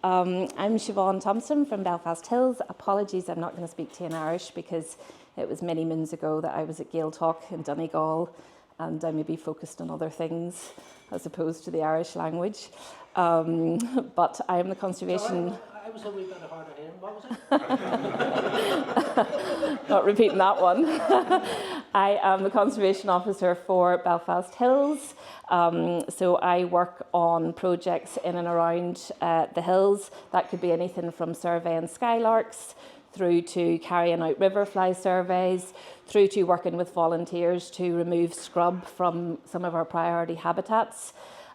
Um, I'm Siobhan Thompson from Belfast Hills. Apologies, I'm not going to speak to you in Irish because it was many moons ago that I was at Gaeltalk in Donegal and I may be focused on other things as opposed to the Irish language. Um, but I am the conservation... So I, I was a wee bit hard of hearing, what was it? Not repeating that one. I am the conservation officer for Belfast Hills. Um, so I work on projects in and around uh, the hills. That could be anything from surveying skylarks through to carrying out riverfly surveys, through to working with volunteers to remove scrub from some of our priority habitats.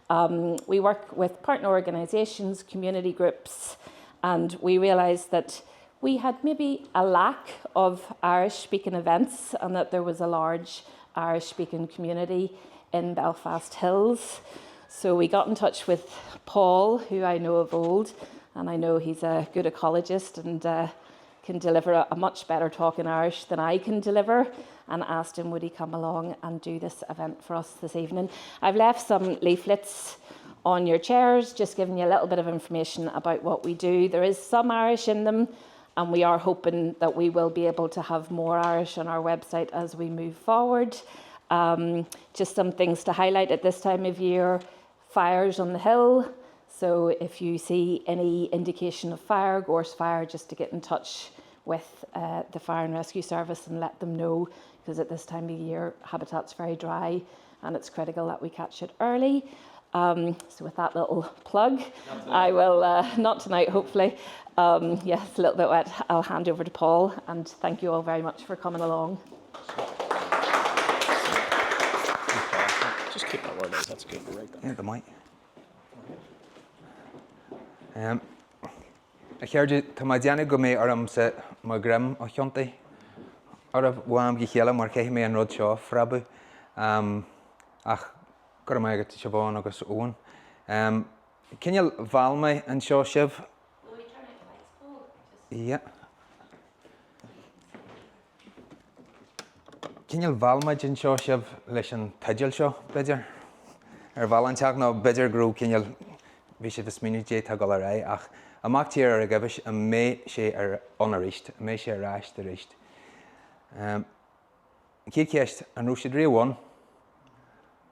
Um, we work with partner organisations, community groups, and we realised that we had maybe a lack of Irish speaking events and that there was a large Irish speaking community in Belfast Hills. So we got in touch with Paul, who I know of old, and I know he's a good ecologist and uh, can deliver a, a much better talk in Irish than I can deliver, and asked him would he come along and do this event for us this evening. I've left some leaflets on your chairs, just giving you a little bit of information about what we do. There is some Irish in them, and we are hoping that we will be able to have more Irish on our website as we move forward. Um, just some things to highlight at this time of year fires on the hill. So if you see any indication of fire, gorse fire, just to get in touch with uh, the Fire and Rescue Service and let them know because at this time of year habitat's very dry and it's critical that we catch it early. Um, so with that little plug, I will, uh, not tonight hopefully, um, yes, a little bit wet, I'll hand over to Paul and thank you all very much for coming along. Just keep that where it is, that's good. Right there. Yeah, the mic. Um, a chairde, tá mé ag déanamh go mbeidh ormsa mo dhroim a thiontú oraibh ó am go chéile mar caithfidh mé an rud seo a phreabadh. Um, ach go raibh maith agat Siobhán agus Eoin. Um, cineál mheall mé anseo sibh. Will we turn out the lights, Paul? Just... Yeah. Cineál mheall muid anseo sibh leis an teideal seo, b'fhéidir, ar bhealach inteacht, nó b'fhéidir go raibh cineál, bhí sibh ag smaoineamh caidé atá ag dul ar aghaidh, ach an mac tíre ar a ghaibhis, an mbeidh sé ar, ann arís, an mbeidh sé ar ais arís? An chéad cheist, an raibh siad riamh ann?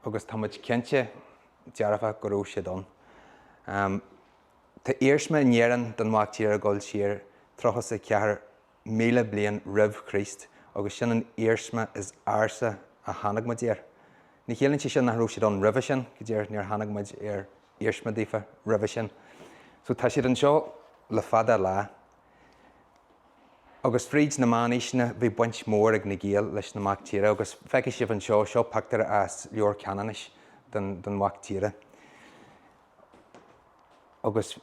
Agus tá muid cinnte dearfa go raibh siad ann. Tá iarsma in Éirinn den mhac tíre ag dul siar 34,000 bliain roimh Chríost agus sin an iarsma is ársa a tháinig muid air. Ní chiallaíonn sé sin nach raibh siad ann roimhe sin, go díreach níor tháinig muid ar iarsma daofa roimhe sin. So tá siad anseo le fada lá. Agus fríd na meánaoiseanna bhí baint mhór ag na Gaeil leis na mac tíre agus feicfidh sibh anseo, seo pictiúr as Leabhar Ceanannais den mhac tíre. Agus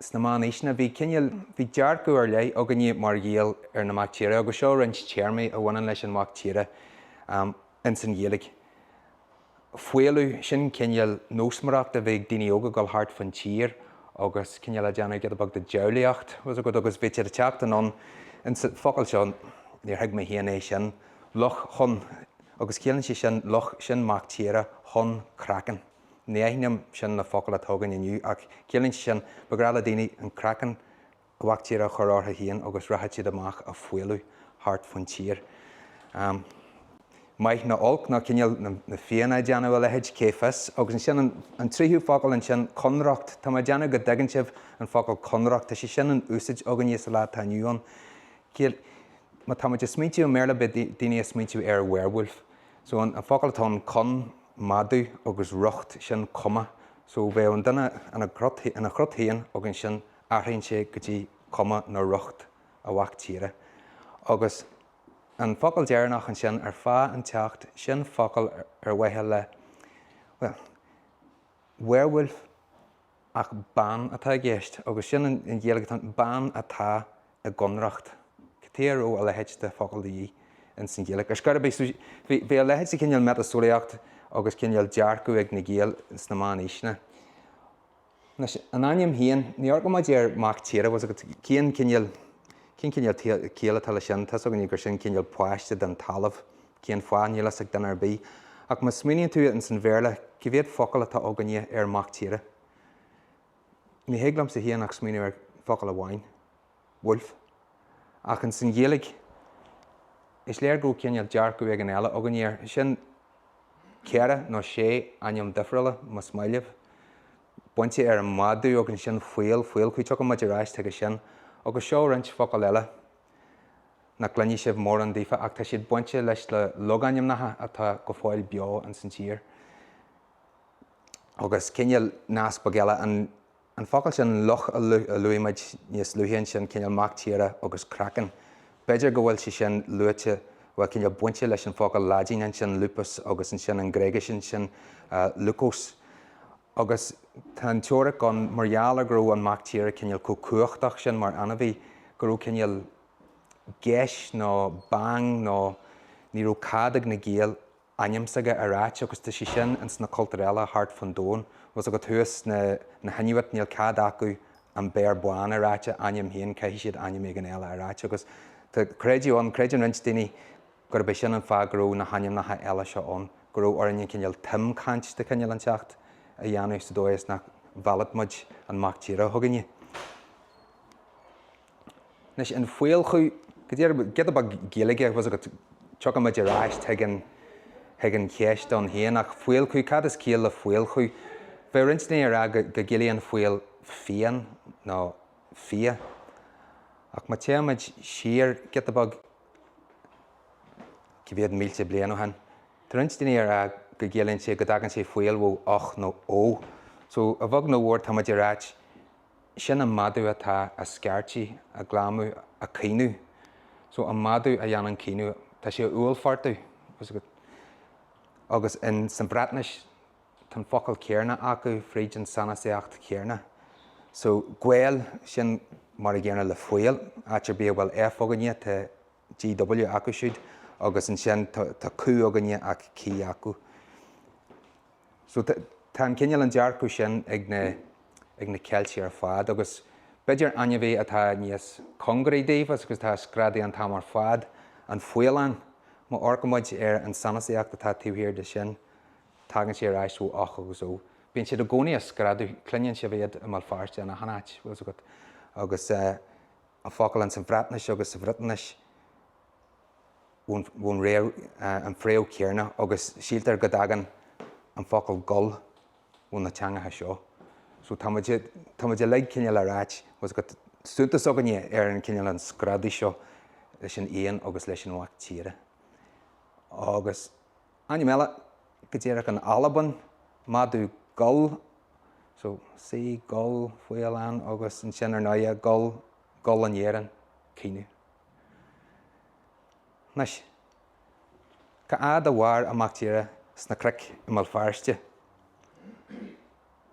sna meánaoiseanna bhí cineál, bhí dearcadh ar leith againne mar Ghaeil ar na mac tíre agus seo roinnt téarmaí a bhaineann leis an mhac tíre ins an Ghaeilge. Faoladh, sin cineál nósmaireacht a bhí ag daoine óga ag dul thart faoin tír agus cineál ag déanamh giota beag de diabhlaíocht, bhfuil a fhios agat, agus bhí siad ag teacht anonn ins an focal seo, níor thuig mé féin é sin, luch chon, agus ciallaíonn sé sin luch, sin mac tíre, chon, craiceann. Ní aithním sin le focal atá againn inniu ach ciallaíonn sé sin, ba ghnách le daoine an craiceann a mhac tíre a chur orthu féin agus rachadh siad amach a faoladh thart faoin tír. Maith nó olc nó cineál na Fianna ag déanamh a leithéid, cé fios. Agus ansin an tríú focal ansin, conriocht. Tá mé ag déanamh go dtuigeann sibh an focal conriocht. Tá sé sin in úsaid againne sa lá atá inniu ann. Má tá muid ag smaointiú i mBéarla beidh daoine ag smaointiú ar werewolf. So an focal atá ann, con, madadh, agus riocht, sin cuma. So bheadh an duine ina chrot, ina chrot féin agus ansin athraíonn sé go dtí cuma nó riocht a mhac tíre. Agus an focal deireanach ansin, ar feadh inteacht, sin focal ar mhaithe le, bhuel, werewolf ach bean atá i gceist agus sin an Ghaeilge atá ann, bean atá i gconriocht. Cad chuige a raibh a leithéid de focal de dhíth ins an Ghaeilge? Ar scor ar bith, so bhí a leithéid de chineál miotaseolaíocht agus cineál dearcadh ag na Gaeil sna meánaoiseanna. Anois, an ainm féin, ní amharcann muid ar mac tíre, bhfuil a fhios agat, cén cineál, cén cineál ciall atá leis sin? Tá a fhios againne gur sin cineál páiste den talamh. Cén fáth? Níl a fhios ag duine ar bith. Ach má smaoiníonn tú ins an Bhéarla, cá mhéad focal atá againne ar mac tíre? Ní thig liomsa féin ach smaoineamh ar focal amháin, wolf. Ach ins an Ghaeilge, is léir go raibh cineál dearcadh éigin eile againn air. Sin ceithre nó sé ainm difriúla, más maith libh. Bainte ar an madadh agus ansin faol, faolchú, tiocfaidh muid ar ais chuige sin. Agus seo roinnt focal eile nach gcluinfidh sibh mórán daofa ach tá siad bainte leis le logainmneacha atá go fóill beo ins an tír. Agus cineál nasc beag eile, an focal sin luch a luaigh muid níos luaithe ansin, cineál mac tíre agus craiceann. B'fhéidir go bhfuil sé sin luaite, bhuel, cineál bainte leis an focal Laidin ansin, lupus, agus ansin an Ghréigis ansin, lukos. Agus tá an teoiric ann, mar gheall ar go raibh an mac tíre cineál chomh cumhachtach sin mar ainmhí, go raibh cineál geis nó bang nó ní raibh cead ag na Gaeil ainm s'aige a ráit agus tá sé sin ins na cultúir eile thart fán domhan. Bhfuil 's agat thuas sna na hInuit níl cead acu an béar bán a ráit, a ainm féin, caithfidh siad ainm éigin eile a ráit agus tá creideamh ann, creideann roinnt daoine gurb é sin an fáth go raibh na hainmneacha eile seo ann, go raibh orainn an cineál timchaint de chineál inteacht a dhéanamh sa dóigh is nach mheallfadh muid an mac tíre chugainne. Anois, an faolchú, go díreach, giota beag Gaeilge, bhfuil 's agat, tiocfaidh muid ar ais chuig an, chuig an cheist ann féin, ach faolchú, cad is ciall le faolchú? Bheadh roinnt daoine ag rá go, go gciallaíonn faol fian nó fia. Ach má téann muid siar giota beag, cá mhéad mílte bliain ó shin, tá roinnt daoine ag rá go gciallaíonn sé, go dtagann sé faol ó och nó ó. So, a bheag nó a mhór, tá muid ag ráit, Sin an madadh atá a scairtigh, a glamhadh, a caoineadh. So an madadh a dhéanann caoineadh, tá sé a uaillphortadh, bhfuil 's agat. Agus in san Bhreatnais tá an focal céarna acu fríd an sanasaíocht chéarna. So gwel, sin mar a gcéarna le faol, áit ar bith a bhfuil F againne tá GW acu siúd agus ansin tá Q againne ach C acu. So tá an cineál an dearcadh sin ag na ag na Ceiltigh ar fad agus b'fhéidir ainmhí atá níos cóngaraí daoibh agus atá ag screadaigh an t-am ar fad, an faoileán. Má amharcann muid ar an sanasaíocht atá taobh thiar de sin, tagann sé ar ais ó och agus ó. Bíonn siad i gcónaí ag screadadh, cluineann sibh iad i mBéal Feirste in achan áit, bhfuil 's agat. Agus an focal ins an Bhreatnais agus sa Bhriotáinis, ón an fréamh chéarna agus síltear go dtagann an focal gol ó na teangacha seo. So tá muid, tá muid uilig cineál ar áit, bhfuil 's agat, suntas againne ar an cineál an screadaigh seo leis an éan agus leis an mhac tíre. Agus ainm eile go díreach in Albain, madadh gol, so C, gol, faoileán agus ansin ar ndóighe gol, gol in Éirinn, caoineadh. Anois, cá fhad a mhair an mac tíre sna cnoic i mBéal Feirste?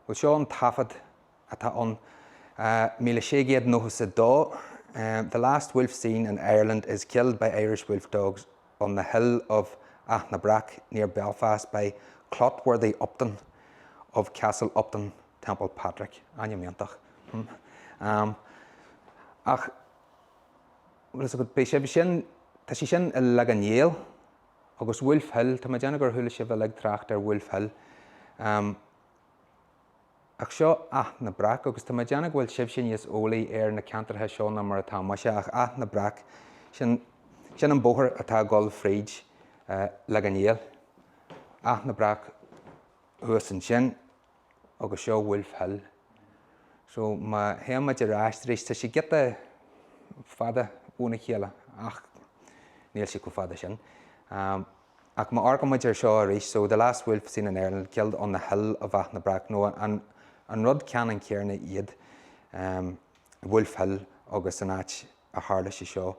Bhuel, seo an taifead atá ann, 1692, The last wolf seen in Ireland is killed by Irish wolf dogs on the hill of Athnabrack near Belfast by Clotworthy Upton of Castle Upton, Templepatrick. Ainm iontach. Ach. Bhfuil fhios agat, beidh sibh sin, tá sé sin i Liag an Néill agus Wolf Hill, tá mé ag déanamh gur chuala sibh uilig trácht ar Wolf Hill. Ach seo Áth na Breac agus tá mé ag déanamh go bhfuil sibhse níos eolaí ar na ceantracha seo ná mar atá mise ach Áth na Breac, sin, sin an bóthar atá ag dul fríd Liag an Néill. Áth na Breac thuas ansin. agus seo Wolf Hill. So má théann muid ar ais arís, tá sé giota fada óna chéile ach níl sé chomh fada sin. Ach má amharcann muid ar seo arís, so the last wolf seen in Ireland killed on the hill of Athnabrack nó an an rud ceannann céarna iad Wolf Hill agus an áit a tharla sé seo.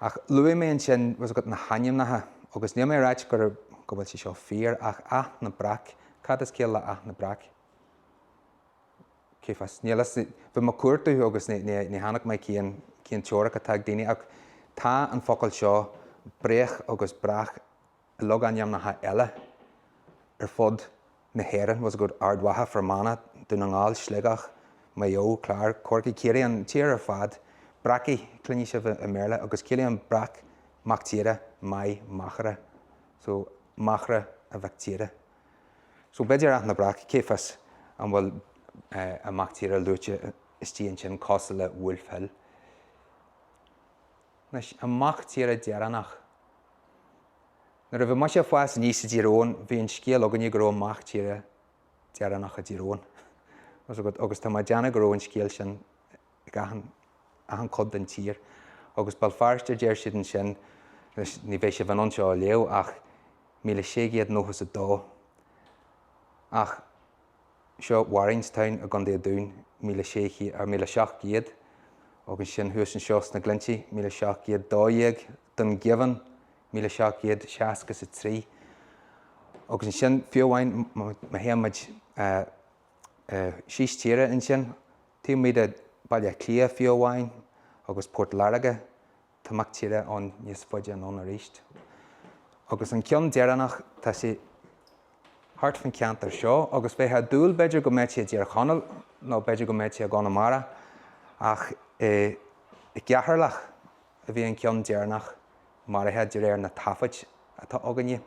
Ach luaigh mé ansin, bhfuil 's agat, na hainmneacha agus níl mé ag ráit gur, go bhfuil sé seo fíor ach Áth na Breac, cad is ciall le Áth na Breac? Cé fios? Níl fhios, bhí mé ag cuartú agus ní, ní, ní chonaic mé cén, cén teoiric atá ag daoine ach tá an focal seo, bréach agus breac, i logainmneacha eile ar fud na hÉireann, bhfuil 's agat, Ard Mhacha, Fear Manach, Dún na nGall, Sligeach, Maigh Eo, Clár, Corcaigh, Ciarraí, an tír ar fad. Brackie, cluinfidh sibh i mBéarla, agus ciallaíonn breac mac tíre, maigh, machaire. So, machaire an mhic tíre. So, b'fhéidir Áth na Breac, cé fios an bhfuil. an mac tíre luaite istigh ansin cosúil le Wolf Hill. Anois, an mac tíre deireanach. Nuair a bhí mise ag fás aníos i dTír Eoghain, bhí an scéal againne go raibh an mac tíre deireanach i dTír Eoghain. Agus tá mé ag déanamh go raibh an scéal sin ag achan, achan cuid den tír. Agus Béal Feirste, deir siad ansin, anois ní bheidh sibh in ann seo a léamh ach 1692. Ach seo Waringstown i gContae an Dúin, 1600, or 1700, agus ansin thuas anseo sna Glinntí, 1712, Dún Geimhin, 1763. Agus ansin, fiú amháin má théann muid síos tíre ansin, taobh amuigh de Baile Átha Cliath fiú amháin, agus Port Láirge, tá mac tíre ann níos faide anonn arís. Agus an ceann deireanach, tá sé thart fan cheantar seo, agus bheifeá ag dúil b'fhéidir go mbeadh sé i dTír Chonaill, nó b'fhéidir go mbeadh sé i gConamara, ach i gCeatharlach a bhí an ceann deireanach maraithe de réir na taifid atá againne,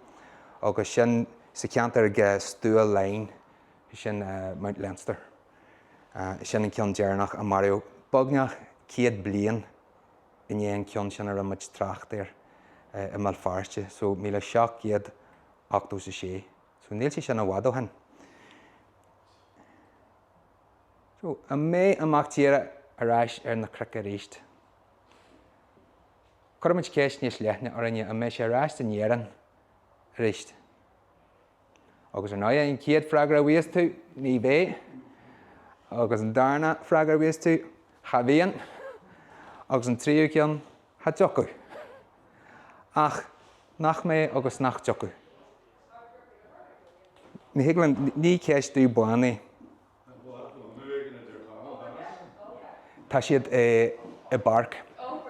agus sin sa cheantar ag Stua Line, sin Mount Leinster. Sin an ceann deireanach a maraíodh beagnach 100 bliain i ndiaidh an ceann sin a rinne muid trácht air i mBéal Feirste, so 1786. So níl sé sin i bhfad ó shin. So, an mbeidh an mac tíre ar ais ar na cnoic arís? Cuirfimid ceist níos leithne orainne, an mbeidh sé ar ais in Éirinn arís? Agus ar ndóigh, an chéad freagra a bhíos tú, ní bheidh. Agus an darna freagra a bhíos tú, cha bhíonn. Agus an tríú ceann, cha dtiocfadh. Ach nach mbeidh agus nach dtiocfadh. Ní thig linn, ní ceist dubh bán é. Tá siad i bpáirc.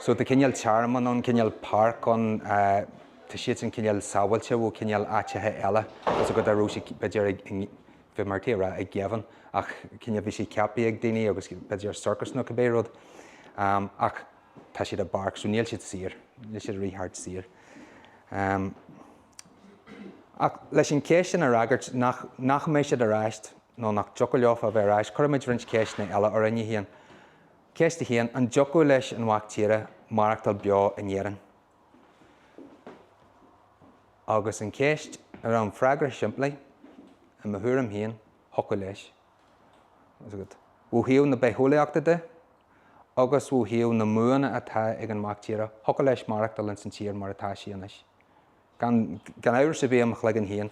So tá cineál tearmann ann, cineál páirc ann, tá siadsan cineál sábháilte ó cineál áiteacha eile. Is go raibh siad b'fhéidir ag, bhí mé ar tí a rá i gceibheann ach cineál bhí siad ceaptha ag daoine agus b'fhéidir circus nó cibé rud. Ach tá siad i bpáirc so níl siad saor, níl siad ag rith thart saor. Ach leis an cheist sin a fhreagairt, nach, nach mbeidh siad ar ais nó nach dtiocfadh leofa a bheith ar ais, cuirfimid roinnt ceisteanna eile orainne féin. Ceist 1, An dtiocfadh leis an mhac tíre maireachtáil beo in Éirinn? Agus an cheist a raibh an freagra simplí, i mo thuairim féin, thiocfadh leis. Ó thaobh na bitheolaíochta de, agus ó thaobh na mbuanna atá ag an mac tíre, thiocfadh leis maireachtáil ins an tír mar atá sí anois. Gan amhras ar bith i mo chloigeann féin.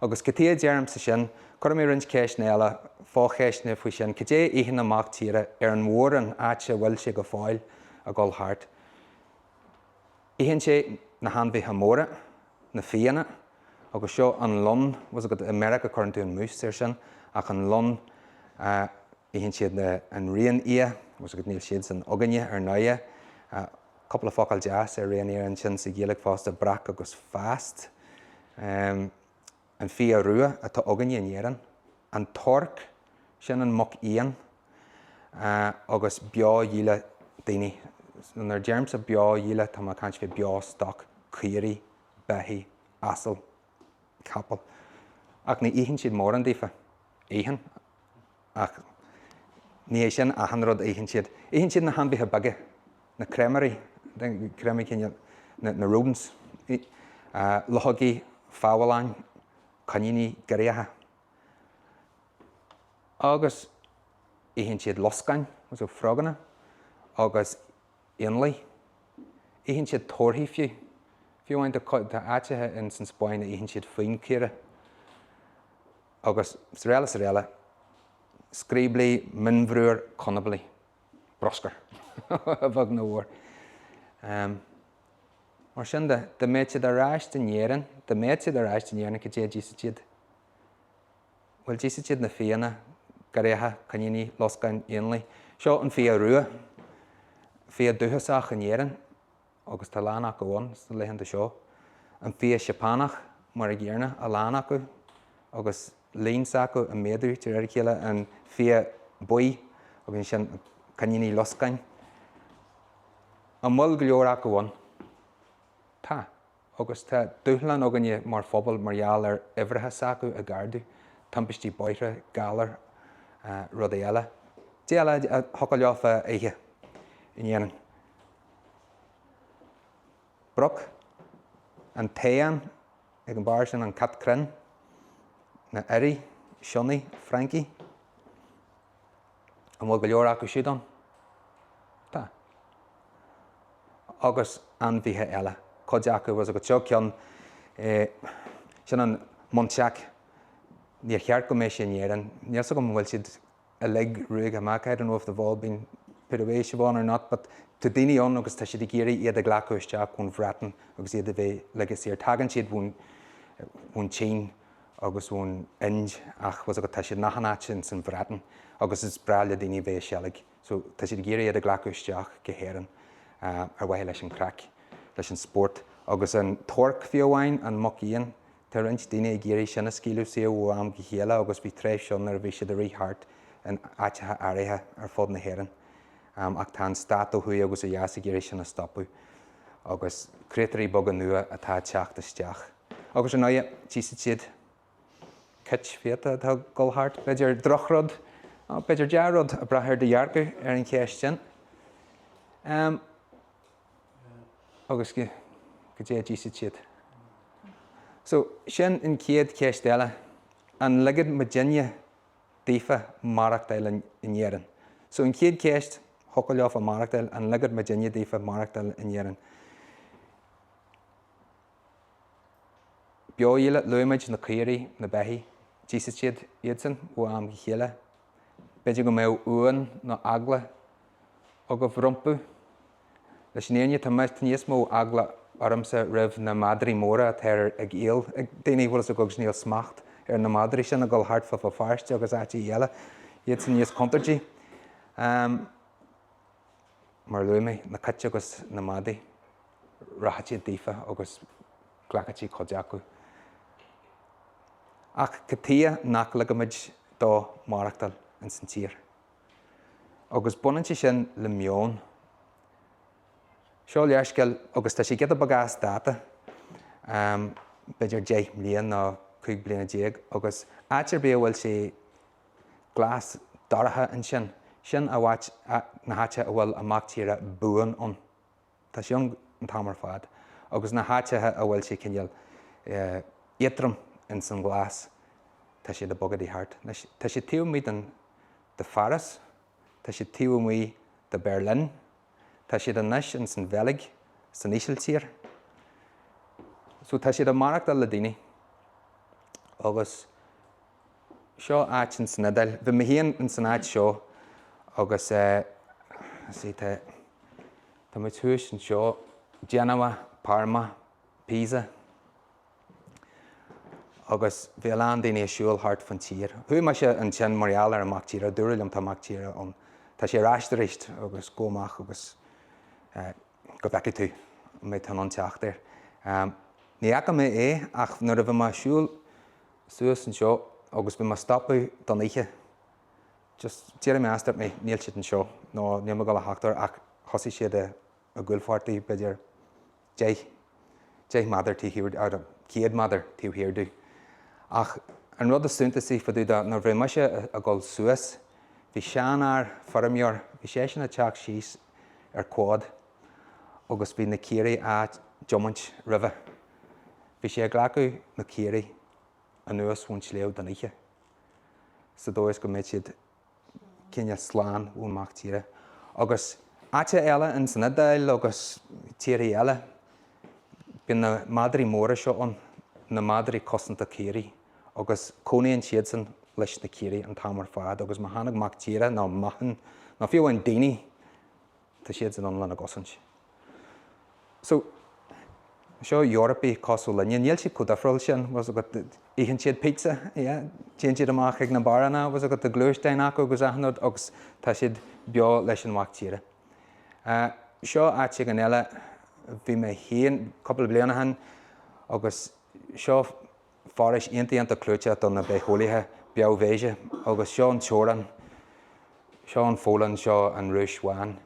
Agus cad chuige a deirimse sin, cuirfidh mé roinnt ceisteanna eile, focheisteanna faoi sin, cad é a itheann an mac tíre ar an mhórán áit a bhfuil sé go fóill ag dul thart? Itheann sé na hainmhithe móra, na fianna, agus seo an lon, bhfuil fhios agat, i Meiriceá cuireann tú an moose air sin, ach an lon, itheann siad na, an réinfhia, bhfuil fhios agat, níl siadsan againne ar ndóighe. Cúpla focal deas ar réinfhia ansin sa Ghaeilge fosta, breac agus feast. An fia rua atá againne in Éirinn, an torc, sin an muc fhiáin, agus beo-dhíle daoine. Nuair a deirimse beo-dhíle, tá mé ag caint fé beo-stoc, caoirigh, beithígh, asail, capaill. Ach ní itheann siad mórán daofa. Itheann, ach ní hé sin achan rud a itheann siad. Itheann siad na hainmhithe beaga, na creimirí, creimirí cineál, na rodents, luchógaí, fabhaláin, coiníní, giorriacha. Agus itheann siad loscáin, so froganna, agus éanlaith. Itheann siad torthaí fiú. Fiú amháin tá áiteacha ins an Spáinn a itheann siad fíonchaora. Agus srl. srl. Scríoblaigh, mionbhruar, conablaigh. Bruscar. A bheag nó a mhór. Mar sin de, dá mbeadh siad ar ais in Éirinn, dá mbeadh siad ar ais in Éirinn, cad é a d'íosfadh siad? Bhuel, d'íosfadh siad na fianna, giorriacha, coiníní, loscáin, éanlaith. Seo an fia rua, fia dúchasach in Éirinn. agus tá a lán acu ann sna laethanta seo. An fia Seapánach mar a gcéanna, a lán acu, agus líon s'acu ag méadú de réir a chéile, an fia buí agus ansin coiníní loscáin. An bhfuil go leor acu ann? Tá. Agus tá dúshlán againne mar phobal mar gheall ar uimhreacha s'acu ag ardú, timpistí bóithre, galair. Rudaí eile. Cad é eile a thiocfadh leofa a ithe in Éirinn? Broc, an t-éan ag an barr sin, an cat crainn, na ioraí, sionnaigh, francaigh. An bhfuil go leor acu siúd ann? Tá. Agus ainmhithe eile. Cuid acu, bhfuil 's agat, seo ceann, sin an muntjac. Níor cheart go mbeadh sé in Éirinn. Níl 's agam an bhfuil siad uilig ruaigthe amach, I don't know if they've all been put away, Siobhán, or not, but tá daoine ann agus tá siad ag iarraidh iad a ghlacadh isteach ón Bhreatain agus iad a bheith ligthe saor. Tagann siad ón tSín agus ón Ind ach bhfuil 's agat tá siad in achan áit ins an Bhreatain agus is breá le daoine bheith ag seilg. So tá siad ag iarraidh iad a ghlacadh isteach go hÉirinn ar mhaithe leis an craic, leis an spórt. Agus an t-órc fiú amháin, an muc fhiáin, Tá roinnt daoine ag iarraidh sin a scaoileadh saor ó am go chéile agus bhí tréimhse ann nuair a bhí siad ag rith thart in áiteacha áirithe ar fud na hÉireann. Ach tá an stát ó thuaidh agus ó dheas ag iarraidh sin a stopadh agus créatúirí beaga nua atá ag teacht isteach. Agus ar ndóighe, tíosfaidh siad cait fiata atá ag dul thart. B'fhéidir drochrud, b'fhéidir dea-rud, ag brath ar do dhearcadh ar an cheist sin. Agus goidé a d'íosfadh siad. So, sin an chéad cheist eile, an ligeann muidinne daofa maireachtáil in Éirinn? So, an chéad cheist, thiocfadh leofa maireachtáil, an ligeann muidinne daofa maireachtáil in Éirinn? Beodhíola, luaigh muid na caoirigh, na beithígh, d'íosfadh siad iadsan ó am go chéile. B'fhéidir go mbeadh uain nó eagla agaibh rompu. Leis an fhírinne, tá níos mó eagla ormsa roimh na madraí móra atá ag iall ag daoine, bhfuil fhios agat, agus níl smacht ar na madraí sin ag dul thart fá Bhéal Feirste agus áiteacha eile, iad sin níos contúirtí. Mar a luaigh mé, na cait agus na madaí, rachaidh siad daofa agus glacfaidh siad cuid acu. Ach cad tuighe nach ligimid dó maireachtáil ins an tír? Agus baineann sé sin le meon. Seo léarscáil agus tá sé giota beag as dáta, b'fhéidir 10 mbliain nó 15 bliana agus áit ar bith a bhfuil sé glas dorcha ansin, sin áit, na háite a bhfuil an mac tíre buan ann. Tá sé ann an t-am ar fad. Agus na háiteacha a bhfuil sé cineál éadrom ins an ghlas, tá siad ag bogadaí thart. Anois, tá siad taobh amuigh den, de Pháras, tá siad taobh amuigh de Berlin, tá siad anois ins an Bheilg, san Ísiltír. So tá siad ag maireachtáil le daoine. Agus seo áit ins an Iodáil. Bhí mé féin ins an áit seo agus eh, see, tá, tá muid thuas anseo, Genoa, Parma, Pisa. Agus bhí a lán daoine ag siúl thart fan tír. Chuaigh mise ansin mar gheall ar an mac tíre, dúradh liom tá mac tíre ann. Tá sé ar ais arís agus gabh amach agus eh, go bhfeicfidh tú an mbeidh tú in ann teacht air. Ní fhaca mé é ach nuair a bhí mé ag siúl suas anseo agus bhí mé ag stopadh don oíche, just d'éirigh mé as, dúirt mé níl siad anseo nó níl mé ag dul a theacht air ach thosaigh siad i gcúlpháirtí b'fhéidir 10, 10 méadar taobh thiar, or 100 méadar taobh thiar domh. Ach an rud is suntasaí fá dtaobh de, nuair a bhí mise ag dul suas, bhí seanfhear, feirmeoir, bhí seisean ag teacht síos ar quad agus bhí na caoirigh á dtiomáint roimhe. Bhí sé ag glacadh na caoirigh anuas ón sliabh don oíche sa dóigh is go mbeadh siad cineál slán ón mac tíre. Agus áiteacha eile in san Iodáil agus tíorthaí eile, bíonn na madraí móra seo ann, na madraí cosanta caoirigh, agus cónaíonn siadsan leis na caoirigh an t-am ar fad agus má tháinig mac tíre nó meachain nó fiú amháin daoine, tá siadsan ann lena gcosaint. So, seo Eorpaigh cosúil linne, níl siad chomh difriúil sin, bhfuil 's agat, itheann siad pizza, yeah, téann siad amach ag na beáranna, bhfuil 's agat, tá gluaisteáin acu agus achan rud agus tá siad beo leis an mhac tíre. Seo áit éigin eile, bhí mé féin cúpla bliain ó shin agus seo foraois iontach iontach clúiteach do na bitheolaithe, Białowieża, agus seo an teorainn, seo an Pholainn, seo an Rúis bhán.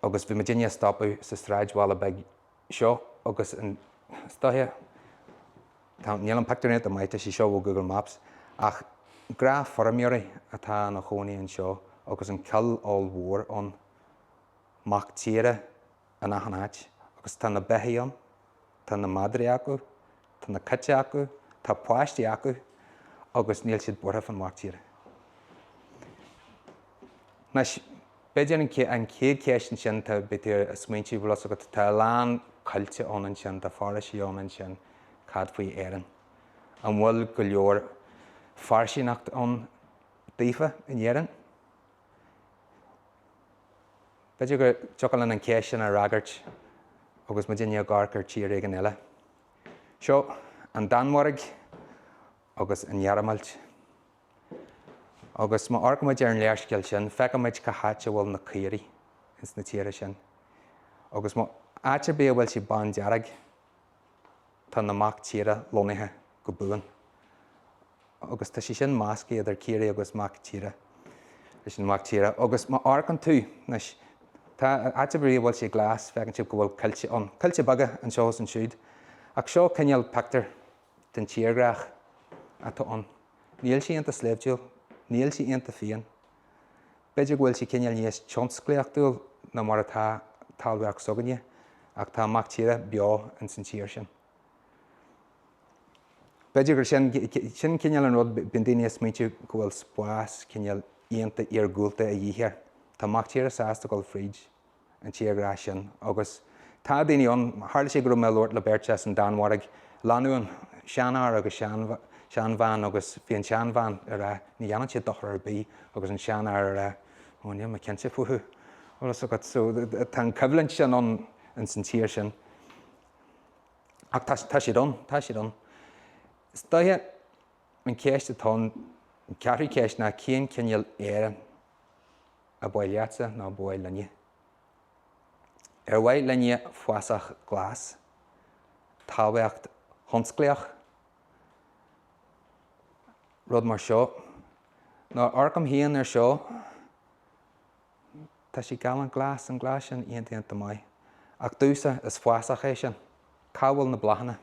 Agus bhí muidinne ag stopadh sa sráidbhaile beag seo agus an, is dóiche, tá, níl an pictiúr iontach maith, tá sé seo ó Google Maps, ach. Gnáthfheirmeoirí atá ina chónaí anseo agus an chill ollmhór ann, mac tíre in achan áit agus tá na beithígh ann, tá na madraí acu, tá na cait acu, tá páistí acu agus níl siad buartha fán mhac tíre. Anois, b'fhéidir an chéad cheist ansin, tá, beidh tú ag smaointiú, bhfuil fhios agat, tá a lán coillte ann ansin, tá foraoisí ann ansin, cad faoi Éirinn? An bhfuil go leor fairsingeacht ann daofa in Éirinn? B'fhéidir go dtiocfadh linn an cheist sin a fhreagairt agus muidinne ag amharc ar tír éigin eile. Seo an Danmhairg agus an Ghearmáilt. Agus má amharcaimid ar an léarscáil sin, feicimid cá háit a bhfuil na caoirigh ins na tíortha sin. Agus má, áit ar bith a bhfuil sé bándearg, tá na mac tíre lonnaithe go buan. Agus tá sé sin measctha idir caoirigh agus mac tíre, leis an mac tíre. Agus má amharcann tú, anois, tá, áit ar bith a bhfuil sé glas, feiceann sibh go bhfuil coillte ann. Coillte beaga anseo is ansiúd. Ach seo cineál pictiúr den tírdhreach atá ann. Níl sé iontach sléibhtiúil, níl sé iontach fiáin. B'fhéidir go bhfuil sé cineál níos tionsclaíochtúil ná mar atá talmhaíocht s'againne, ach tá mac tíre beo ins an tír sin. B'fhéidir gur sin, sin cineál an rud, bíonn daoine ag smaointiú go bhfuil spás cineál iontach iargúlta a dhíth air. Tá mac tíre sásta dul fríd an tírdhreach sin agus tá daoine ann, tharla sé go raibh mé ag labhairt le beirt as an Danmhairg, lánúin, seanfhear agus seanbhean agus bhí an tseanbhean ag rá ní dhéanann sé dochar ar bith agus an seanfhear ag rá ó níl mé cinnte fúthu, bhfuil fhios agat, so tá an choimhlint sin ann ins an tír sin. Ach tá, tá siad ann, tá siad ann. Is dóiche an cheist atá ann, an ceathrú ceist ná cén cineál Éireann Ar mhaith leatsa nó ar mhaith linne? Ar mhaith linne fásach glas? Talmhaíocht thionsclaíoch? Rud mar seo. Nuair a amharcaim féin ar seo, tá sé galánta glas, an glas sin iontach iontach maith. Ach domhsa, is fásach é sin. Cá bhfuil na bláthanna?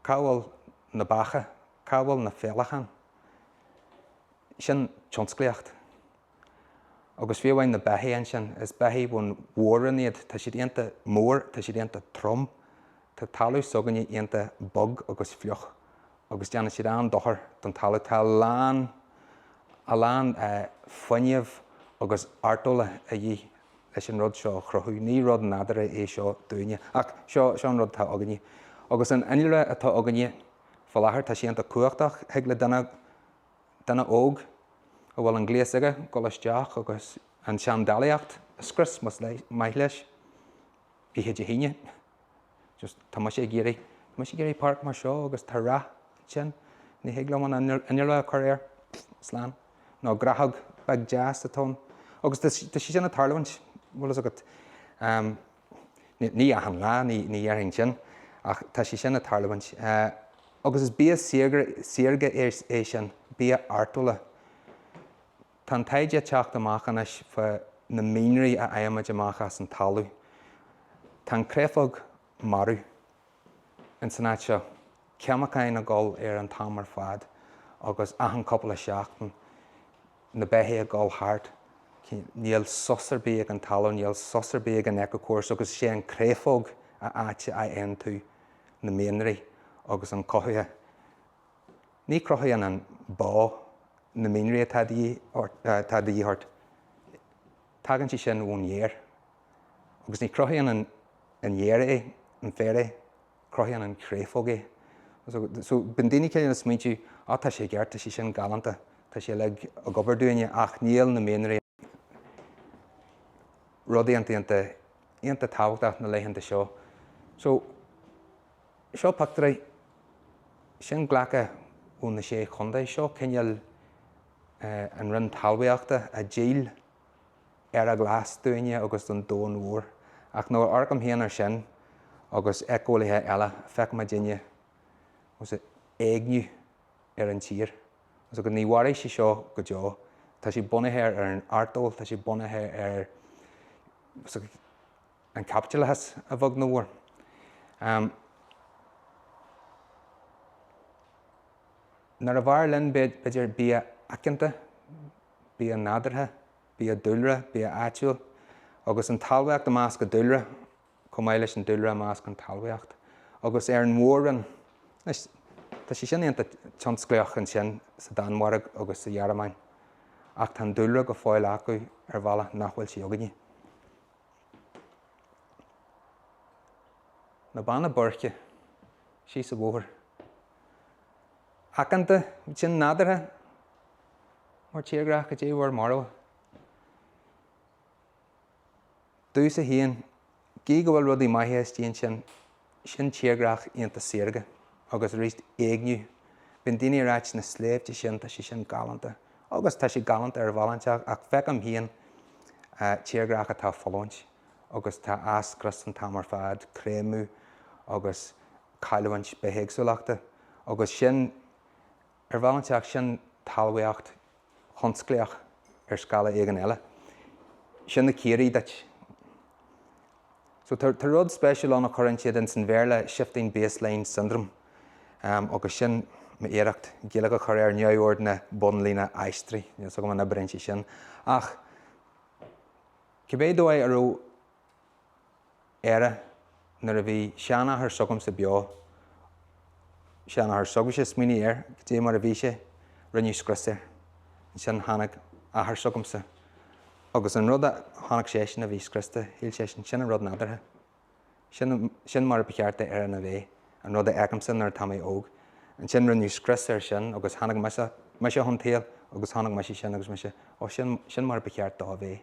Cá bhfuil na beacha? Cá bhfuil na féileacáin? Sin tionsclaíocht. Agus fiú amháin na beithígh ansin, is beithígh ón mhór-roinn iad, tá siad iontach mór, tá siad iontach trom, tá talamh s'againne iontach bog agus fliuch agus déanann siad an-dochar don talamh. Tá a lán, a lán fuinnimh agus artóla a dhíth leis an rud seo a chruthú. Ní rud nádúrtha é seo dúinne, ach seo, seo an rud atá againne. Agus an innealra atá againne faoi láthair, tá sé iontach cumhachtach, thig le duine, duine óg a bhfuil an gléas aige dul isteach agus an tseandálaíocht a scrios más maith leis, oíche Dé hAoine. Just tá mise ag iarraidh, tá mise ag iarraidh páirc mar seo agus tá rath ansin, ní thig liom an innealra a chur air, slán. Nó grafadh beag deas atá ann. Agus tá sé sin ag tarlúint, bhfuil fhios agat. Ní achan lá, ní dhéarfainn sin, ach tá sé sin ag tarlúint. Agus is bia saorga é sin, bia artóla. Tá an taighde ag teacht amach anois fá na mianraí a fhaighimid amach as an talamh. Tá an créafóg marbh ins an áit seo, ceimiceáin ag dul air an t-am ar fad agus achan cúpla seachtain na beithígh ag dul thart, níl sos ar bith ag an talamh, níl sos ar bith ag an éiceachóras agus is é an créafóg a áit a fhaigheann tú na mianraí agus an cothaithe. Ní cruthaíonn an bó na mianraí atá de atá de dhíth ort. Tagann sé sin ón fhéar. Agus ní chruthaíonn an an fhéar é, an féar é, cruthaíonn an chréafóg é. So bíonn daoine cineál ag smaointiú, á tá sé i gceart, tá sé sin galánta, tá sé uilig ag obair dúinne ach níl na mianraí. Rud iontach iontach iontach tábhachtach na laethanta seo. So seo pictiúirí, sin glactha ó na Sé Chontae, seo cineál an Roinn Talmhaíochta a dhíol Éire Ghlas dúinne agus don domhan mhór. Ach nuair a amharcaim féin air sin agus éiceolaithe eile, feicimidinne éigniú ar an tír. So ní mhairfidh sé seo go deo. Tá sé bunaithe ar an artóil, tá sé bunaithe ar an chaipitleachas a bheag nó a mhór. Nuair a b'fhearr linn, b'fhéidir, bia aiceanta, bia nádúrtha, bia dúlra, bia áitiúil, agus an talmhaíocht i measc an dúlra, chomh maith leis an dúlra i measc an talmhaíocht. Agus ar an mhór-roinn, anois, tá sé sin iontach tionsclaíoch ansin sa Danmhairg agus sa Ghearmáin, ach tá an dúlra go fóill acu ar bhealach nach bhfuil sé againne. Na Beanna Boirche, síos an bhóthar. Aiceanta, sin nádúrtha, mar tírdhreach, goidé bhur mbarúil? Domhsa féin, gí go bhfuil rudaí maithe istigh ansin, sin tírdhreach iontach saorga agus arís éigniú. Bíonn daoine ag ráit na sléibhte sin, tá sé sin galánta. Agus tá sé galánta ar bhealach inteacht ach feicim féin tírdhreach atá ag fulaingt agus tá á scrios an t-am ar fad, creimeadh agus cailliúint bithéagsúlachta agus sin, ar bhealach inteacht, sin talmhaíocht thionsclaíoch ar scála éigin eile. Sin na caoirigh duit. So tá, tá rud spéisiúil ann a chuireann siad ins an Bhéarla shifting baseline syndrome agus sin m'iarracht Gaeilge a chur air neamhord na bonnlíne aistrithí. Níl 's agam an oibríonn sé sin. Ach cibé dóigh a raibh Éire nuair a bhí seanathair s'agamsa beo, seanathair s'agaibhse, smaoinigh air, goidé mar a bhí sé, rinneadh scrios air. Ansin tháinig athair s'agamsa agus an rud a chonaic seisean a bhí scriosta, shíl seisean, sin an rud nádúrtha. Sin, sin mar a ba cheart d'Éirinn a bheith, an rud a fheicimse nuair atá mé óg. Ansin rinneadh scrios air sin agus tháinig mise, mise chun tsaoil agus chonaic mise sin agus mise, ó sin, sin mar a ba cheart dó a bheith.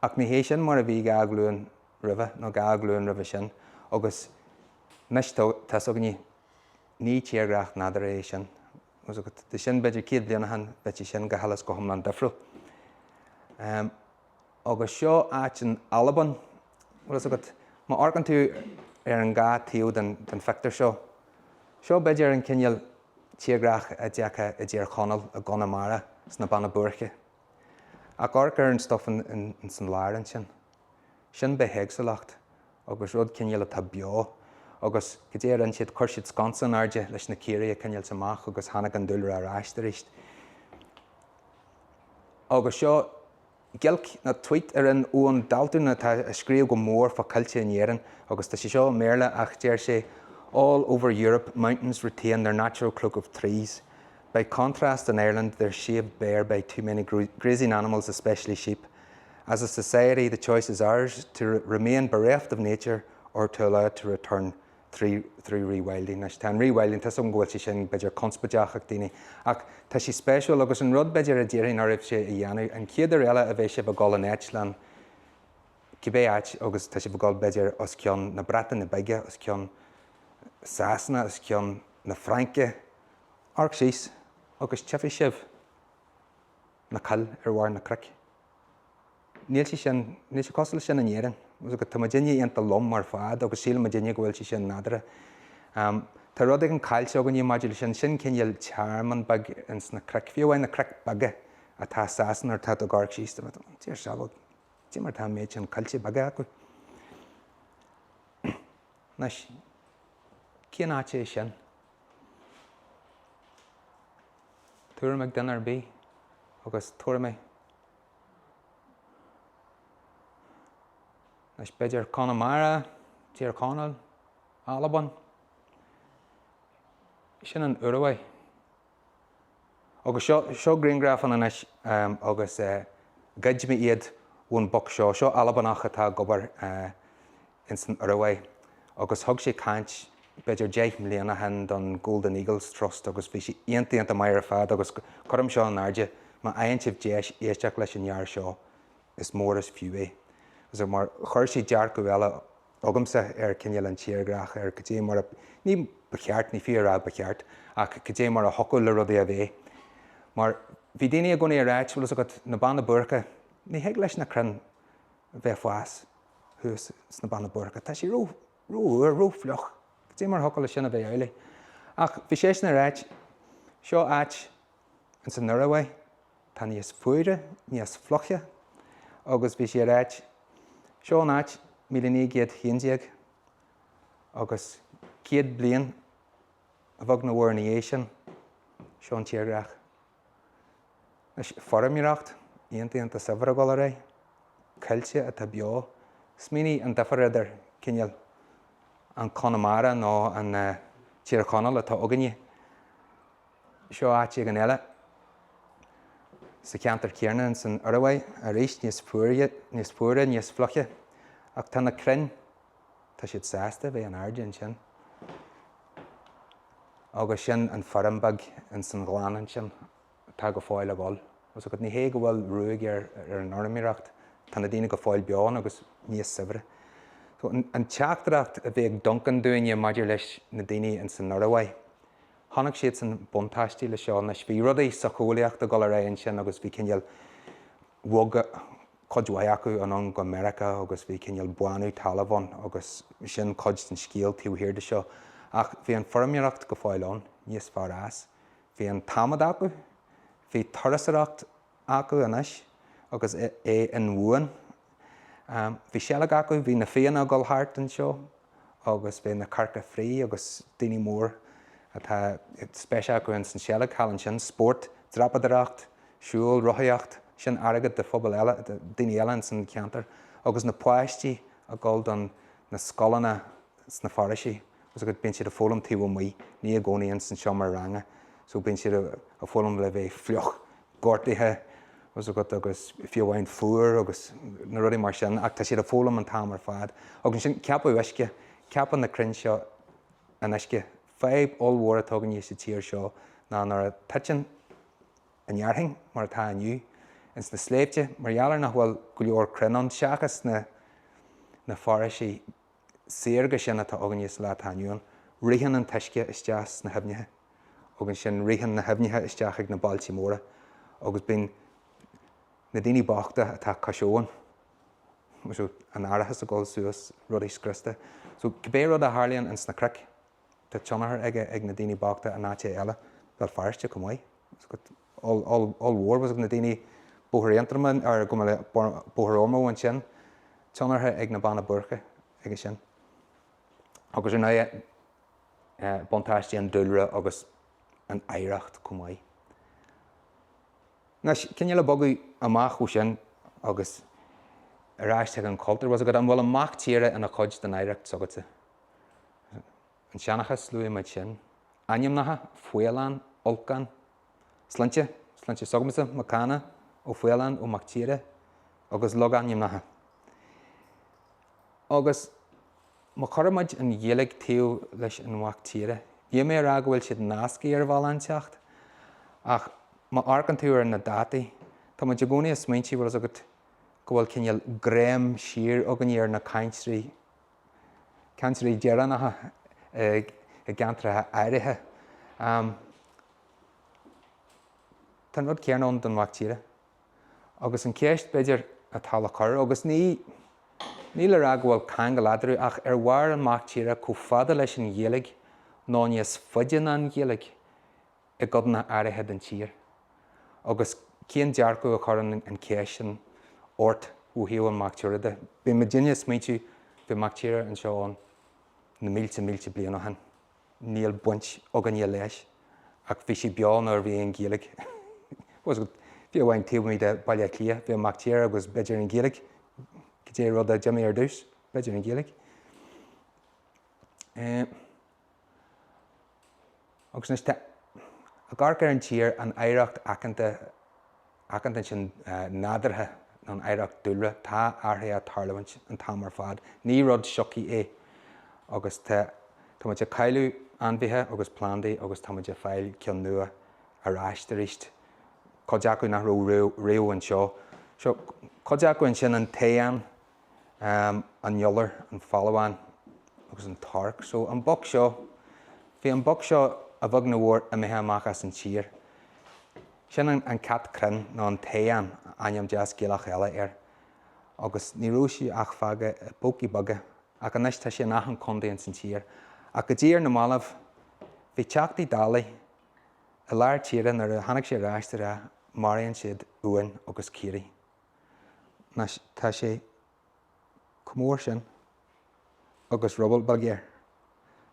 Ach ní hé sin mar a bhí 2 ghlúin roimhe, nó 2 ghlúin roimhe sin, agus anois tá's againne, ní tírdhreach nádúrtha é sin. Tá sin b'fhéidir 100 bliain ó shin, bheadh sé sin go huile is go hiomlán difriúil. Agus seo áit in Albain, bhfuil fhios agat, má amharcann tú ar an dhá taobh den phictiúr seo, seo b'fhéidir an cineál tírdhreach a d'fheicfeá i dTír Chonaill, i gConamara, sna Beanna Boirche. Ach amharc ar an stuif ins an lár ansin. Sin bithéagsúlacht agus rud cineál atá beo. Agus goidé a rinne siad, chuir siad sconsa in airde leis na caoirigh a choinneáilt amach agus tháinig an dúlra ar ais arís. Agus seo giolc nó tweet a rinne Eoin Daltún atá ag scríobh go mór fá coillte in Éirinn agus tá sé seo i mBéarla ach deir sé All over Europe mountains retain their natural cloak of trees. By contrast in Ireland they're shaved bare by too many grazing animals, especially sheep. As a society the choice is ours to remain bereft of nature or to allow it to return through through rewilding. Anois tá an rewilding, tá's agam go bhfuil sé sin b'fhéidir conspóideach ag daoine, ach tá sé spéisiúil agus an rud b'fhéidir a d'iarrfainn oraibhse a dhéanamh, an chéad uair eile a bheidh sibh ag dul in eitleán, cibé áit agus tá sibh ag dul b'fhéidir os cionn na Breataine Bige, os cionn Sasana, os cionn na Fraince, Amharc síos agus tchífidh sibh na coill ar bharr na cnoic. Níl sé sin, níl sé cosúil leis sin in Éirinn. Tá muidinne iontach lom ar fad agus síleann muidinne go bhfuil sé sin nádúrtha. Tá rud éigin caillte againne maidir leis sin, sin cineál tearmann beag ins na cnoic, fiú amháin na cnoic beaga atá i Sasana nuair atá tú ag amharc síos, tá Dia ár sábháil, cad é mar atá an méid sin coillte beaga acu. Anois, cén áit é sin? Tuairim ag duine ar bith agus tabharfaidh mé anois b'fhéidir Conamara, Tír Chonaill, Albain. Sin an Ioruaidh. Agus seo, seo grianghraf ann anois agus ghoid mé iad ón boc seo. Seo Albanach atá ag obair ins an Ioruaidh agus thug sé caint b'fhéidir 10 mbliana ó shin don Golden Eagles Trust agus bhí sé iontach iontach maith ar fad agus cuirim seo in airde, má fhaigheann sibh deis éisteacht leis an fhear seo is mór is fiú é. Mar chuir sé dearcadh eile agamsa ar cineál an tírdhreach, ar cad é mar a, ní ba cheart, ní fiú a rá ba cheart, ach cad é mar a thiocfadh le rudaí a bheith. Mar bhí daoine i gcónaí ag ráit, bhfuil fhios agat, na Beanna Boirche, ní thig leis na crainn bheith ag fás thuas sna Beanna Boirche, tá sé ró, rófhuar, rófhliuch, cad é mar a thiocfadh leis sin a bheith amhlaidh. Ach bhí seisean ag ráit, seo áit ins an Ioruaidh, Tá níos fuaire, níos fliuche agus bhí sé ag ráit, seo an áit, 1911 agus 100 bliain a bheag nó mhór ina dhiaidh sin. Seo an tírdhreach. Anois, feirmeoireacht, iontach iontach saibhir ag dul ar aghaidh. Coillte atá beo. Smaoinigh an difear idir cineál an Conamara nó an Tír Chonaill atá againne. Seo áit éigin eile sa cheantar céanna ins an Ioruaidh, arís níos fuaire, níos fuaire, níos fliuche, ach tá na crainn, tá siad sásta a bheith in airde ansin. Agus sin an feirm beag ins an ghleann ansin atá go fóill ag dul. Tá 's agat, ní hé go bhfuil ruaig ar an fheirmeoireacht, tá na daoine go fóill beo ann agus níos saibhre. So an teachtaireacht a bhí ag Duncan dúinne maidir leis na daoine ins an Ioruaidh, chonaic siadsan buntáistí le seo. Anois bhí rudaí socheolaíochta ag dul ar aghaidh ansin agus bhí cineál, bhog cuid mhaith acu anonn go Meiriceá agus bhí cineál bánú talaimh ann agus sin cuid den scéal taobh thiar de seo. Ach bhí an feirmeoireacht go fóill ann, níos fearr as. Bhí an t-adhmad acu, bhí turasóireacht acu anois agus é inbhuan. Bhí seilg acu, bhí na fianna ag dul thart anseo agus bhí na coirce fraoigh agus daoine mór atá spéis acu ins an seilg thall ansin, spórt, dreapadóireacht, siúl, rothaíocht, sin airgead do phobal eile, daoine eile ins an cheantar agus na páistí ag dul don na scoileanna sna foraoisí agus bíonn siad ag foghlaim taobh amuigh, ní i gcónaí ins an seomra ranga so bíonn siad ag foghlaim le bheith fliuch, gortaithe tá 's agat agus fiú amháin fuar agus na rudaí mar sin ach tá siad ag foghlaim an t-am ar fad. Agus ansin ceapadh uisce, ceapann na crainn seo an uisce. Fadhb ollmhór atá againne sa tír seo ná nuair a titeann an fhearthainn mar atá inniu ins na sléibhte mar gheall ar nach bhfuil go leor crainn ann seachas na na foraoisí saorga sin atá againne sa lá atá inniu ann, ritheann an t-uisce isteach sna haibhneacha agus ansin ritheann na haibhneacha isteach ag na bailte móra agus bíonn na daoine bochta atá cois abhann, so an árachas ag dul suas, rudaí scriosta. So cibé rud a tharlaíonn ins na cnoic, tá tionchar aige ag na daoine bochta in áiteacha eile, Béal Feirste chomh maith. Ollmhór was ag na daoine Bóthar Aontroma ar go mbeadh Bóthar Ormeau ansin, tionchar ag na Beanna Boirche aige sin. Agus ar ndóigh buntáistí an dúlra agus an oidhreacht chomh maith. Anois, cineál ag bogadh amach ó sin agus ar ais chuig an chultúr, was agat an bhfuil an mac tíre ina chuid den oidhreacht s'agatsa? An seanchas, luaigh muid sin. Ainmneacha, Faolán, Olcán. Sloinnte, sloinnte s'agamsa, Mac Cana, Ó Faoláin, Ó Mac Tíre, agus logainmneacha. Agus má chuireann muid an Ghaeilge taobh leis an mhac tíre, níl mé ag rá go bhfuil siad nasctha ar bhealach inteacht, ach má amharcann tú ar na dátaí, tá muid i gcónaí ag smaointiú, bhfuil fhios agat, go bhfuil cineál greim siar againne ar na cainteoirí cainteoirí deireanacha i gceantracha áirithe. Tá an rud céanna ann don mhac tíre. Agus an cheist, b'fhéidir, atá le cur, agus ní ní le rá go bhfuil ceangal eadarthu, ach ar mhair an mac tíre chomh fada leis an Ghaeilge nó níos faide ná an Ghaeilge i gcodanna áirithe den tír? Agus cén dearcadh a chuireann an cheist sin ort ó thaobh an mac tíre de? Bíonn muidinne ag smaointiú, bhí mac tíre anseo ann na mílte mílte bliain ó shin, níl baint againne leis, ach bhí sé beo nuair a bhí an Ghaeilge. Fiú amháin taobh amuigh de Bhaile Átha Cliath, bhí an mac tíre agus b'fhéidir an Ghaeilge, cad é rud a d'imigh ar dtús, b'fhéidir an Ghaeilge. Agus anois tá, ag amharc ar an tír, an oidhreacht aiceanta, aiceanta ansin nádúrtha nó an oidhreacht dúlra, tá athruithe ag tarlúint an t-am ar fad. Ní rud sioctha é agus tá, tá muid ag cailleadh ainmhithe agus plandaí agus tá muid ag fáil ceann nua ar ais arís. Cuid acu nach raibh riamh anseo. Seo, cuid acu ansin an t-éan, an iolar, an balbhán agus an torc. So an boc seo, bhí an boc seo a bheag nó a mhór imithe amach as an tír. Sin an cat crainn nó an t-éan, ainm deas Gaelach eile air. Agus ní raibh sí ach fágtha i bpócaí beaga ach anois tá sé in achan contae ins an tír. Ach go dtí ar na mallaibh, bhí Teachtaí Dála i lár tíre nuair a tháinig sé ar ais ag rá maraíonn siad uain agus caoirigh. Anois tá sé chomh mór sin agus ruball beag air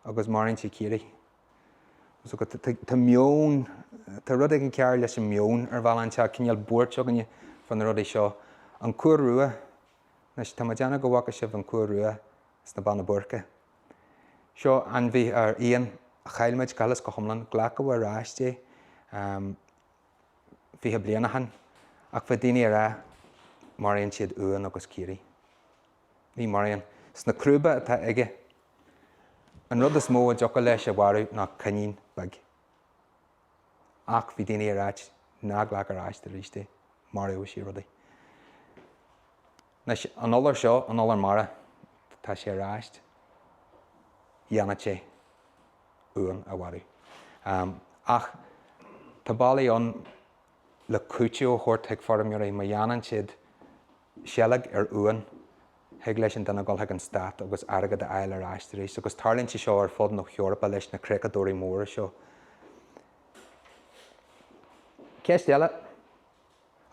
agus maraíonn sé caoirigh. So tá meon. Tá rud éigin cearr leis an meon ar bhealach inteacht, cineál buairt againne fá na rudaí seo. An cú rua, anois tá mé ag déanamh go bhfaca sibh an cú rua sna Beanna Boirche. Seo ainmhí ar éan a chaill muid go huile is go hiomlán, glacadh ar ais é 20 bliain ó shin ach bhí daoine ag rá maraíonn siad uain agus caoirigh. Ní maraíonn. Sna crúba atá aige, an rud is mó a dtiocfadh leis a mharú ná coinín beag. Ach bhí daoine ag ráit ná glac ar ais arís é, maróidh sé rudaí. Anois, an iolar seo, an iolar mara, tá sé ar ais, dhéanfadh sé uan a mharú. Ach tá bealaí ann le cúiteamh a thabhairt chuig feirmeoirí má dhéanann siad seilg ar uan, thig leis an duine dul chuig an stát agus airgead a fháil ar ais arís. Agus tarlaíonn sé seo ar fud na hEorpa leis na creachadóirí móra seo. Ceist eile,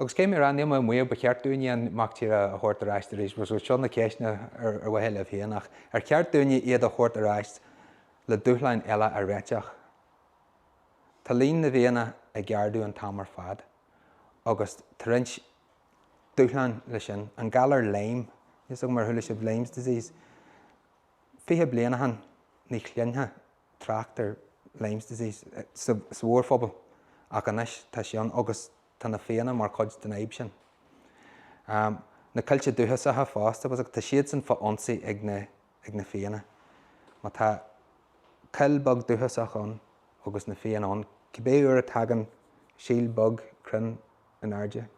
agus caithfidh mé a rá, níl mé ag maíomh ba cheart dúinne an mac tíre a thabhairt ar ais arís, seo na ceisteanna ar mhaithe libh féin, ach ar cheart dúinne iad a thabhairt ar ais le dúshláin eile a réiteach? Tá líon na bhfianna ag ardú an t-am ar fad agus tá roinnt dúshlán leis sin. An galar Lyme, níl 's agam ar chuala sibh Lyme's disease. 20 bliain ó shin ní chluinfeá trácht ar Lyme's disease sa mhórphobal ach anois tá sé ann agus tá na fianna mar chuid den fhadhb sin. Na coillte dúchasacha fosta, tá siadsan fá ionsaí ag na ag na fianna. Má tá coill beag dúchasach ann agus na fianna ann, cibé uair a tagann síol beag crainn in airde,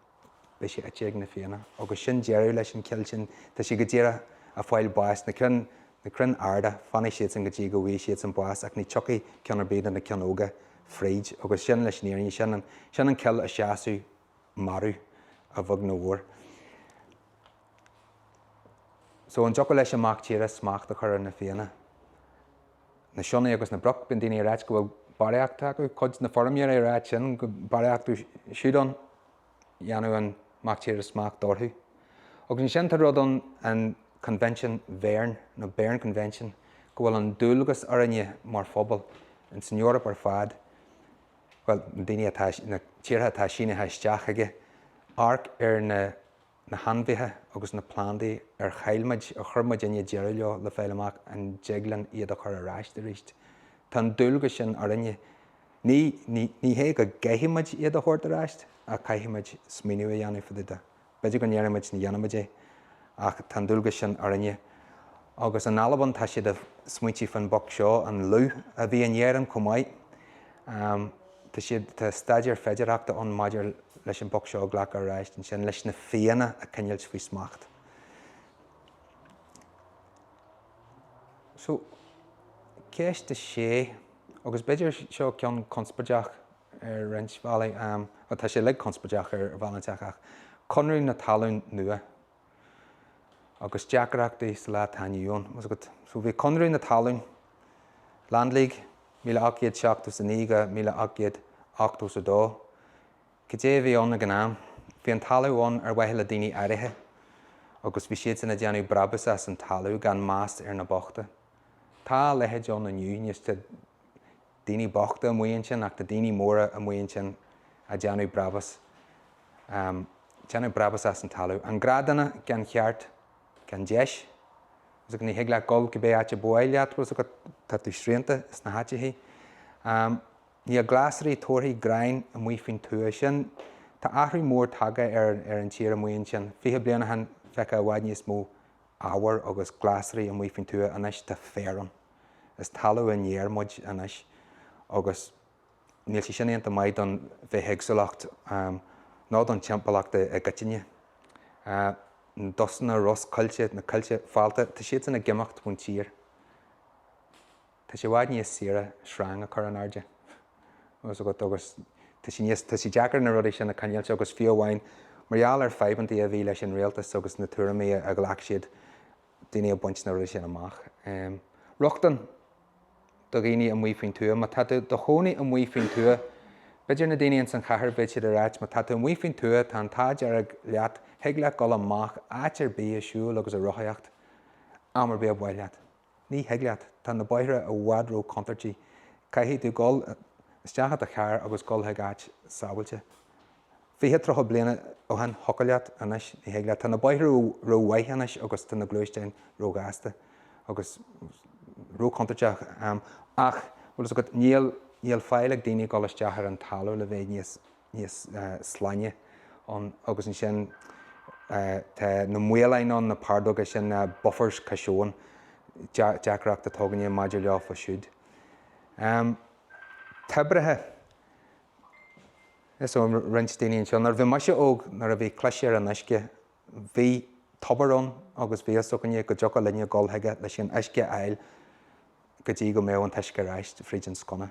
beidh sé ite ag na fianna. Agus sin deireadh leis an chill sin. Tá sé go díreach ag fáil báis. Na crainn, na crainn arda, fanfaidh siadsan go dtí go bhfaighidh siadsan bás ach ní tiocfaidh ceann ar bith de na cinn óga fríd. Agus sin leis an fhírinne, sin an, sin an chill a seasadh marbh, a bheag nó a mhór. So an dtiocfadh leis an mac tíre smacht a chur ar na fianna? Na sionnaigh agus na broic, bíonn daoine ag ráit go bhfuil barraíocht acu, cuid de na feirmeoirí ag ráit sin go bhfuil barraíocht siúd ann, dhéanfadh an mac tíre smacht orthu. Agus ansin tá rud ann, an Coinbhinsiún Bheirn, nó Berne Convention, go bhfuil an dualgas orainne mar phobal, ins an Eoraip ar fad, bhuel, na daoine atá, na tíortha atá sínithe isteach aige, amharc ar na na hainmhithe agus na plandaí ar chaill muid, ar chuir muidinne deireadh leo le fáil amach an dtig linn iad a chur ar ais arís. Tá an dualgas sin orainne. Ní, ní, ní hé go gcaithfidh muid iad a thabhairt ar ais ach caithfidh muid smaoineamh a dhéanamh fá dtaobh de. B'fhéidir go ndéarfaidh muid ní dhéanfaidh muid é ach tá an dualgas sin orainne. Agus in Albain tá siad ag smaointiú fán bpoc seo, an lúth a bhí in Éirinn chomh maith. Tá siad, tá staidéar féidearthachta ann maidir leis an bpoc seo a ghlacadh ar ais ansin, leis na fianna a choinneáilt faoi smacht. So, ceist a sé, agus b'fhéidir seo ceann conspóideach ar roinnt bhealaí, bhuel tá sé uilig conspóideach ar bhealach inteacht ach Conradh na Talún nua agus deacrachtaí sa lá atá inniu ann. So bhí Conradh na Talún, Land League, 1879-1882. Cad é a bhí ann ag an am? Bhí an talamh ann ar mhaithe le daoine áirithe agus bhí siadsan ag déanamh brabús as an talamh gan meas ar na bochta. Tá a leithéid ann inniu, níos tá daoine bochta amuigh ansin ach tá daoine móra amuigh ansin ag déanamh brabús, déanamh brabús as an talamh. An gnáthdhuine gan cheart gan deis. Agus ní thig leat dul cibé áit a ba mhaith leat, bhfuil 's agat, tá tú srianta sna háiteachaí. Níl glasraí, torthaí, gráin amuigh faoin tuath. Sin, tá athrú mór tagtha ar ar an tír amuigh ansin. 20 bliain ó shin bheadh i bhfad níos mó ábhair agus glasraí amuigh faoin tuath, anois tá féar ann. Is talamh i ndéir muid anois agus níl sé sin iontach maith don bhithéagsúlacht ná don timpeallacht i gcoitinne. Na dosaenacha rosc coillte, na coillte fálta, tá siadsan ag imeacht ón tír. Tá sé i bhfad níos saoire sreang a chur in airde agus tá sé níos, tá sé deacair na rudaí sin a choinneáilt agus fiú amháin mar gheall ar fadhbantaí a bhí leis an rialtas agus na tuairimí a ghlac siad, daoine ag baint na rudaí sin amach. Rochtain do dhaoine amuigh faoin tuath. Má tá tú do chónaí amuigh faoin tuath, b'fhéidir na daoine ins an chathair beidh siad ag ráit má tá tú amuigh faoin tuath tá an t-ádh dearg leat, thig leat dul amach áit ar bith ag siúl agus ag rothaíocht am ar bith a ba mhaith leat. Ní thig leat, tá na bóithre i bhfad ró-chontúirtí. Caithfidh tú dul. Isteach i do charr agus dul chuig áit sábhailte. 20, 30 bliana ó shin, thiocfadh leat, anois ní thig leat. Tá na bóithre ró-mhaith anois agus tá na gluaisteáin ró-ghasta agus ró-chontúirteach. Ach, bhfuil fhios agat, níl, níl faill ag daoine dul isteach ar an talamh le bheith níos, níos sláine ann agus ansin tá na maoláin ann, na pardóga sin, buffers cois abhann, deacracht atá againne maidir leofa siúd. Toibreacha. Is ó roinnt daoine anseo, nuair a bhí mise óg, nuair a bhí cliseadh ar an uisce, bhí tobar ann agus bhí fhios againne go dtiocfadh linne dul chuige leis an uisce a fháil go dtí go mbeadh an t-uisce ar ais fríd an sconna.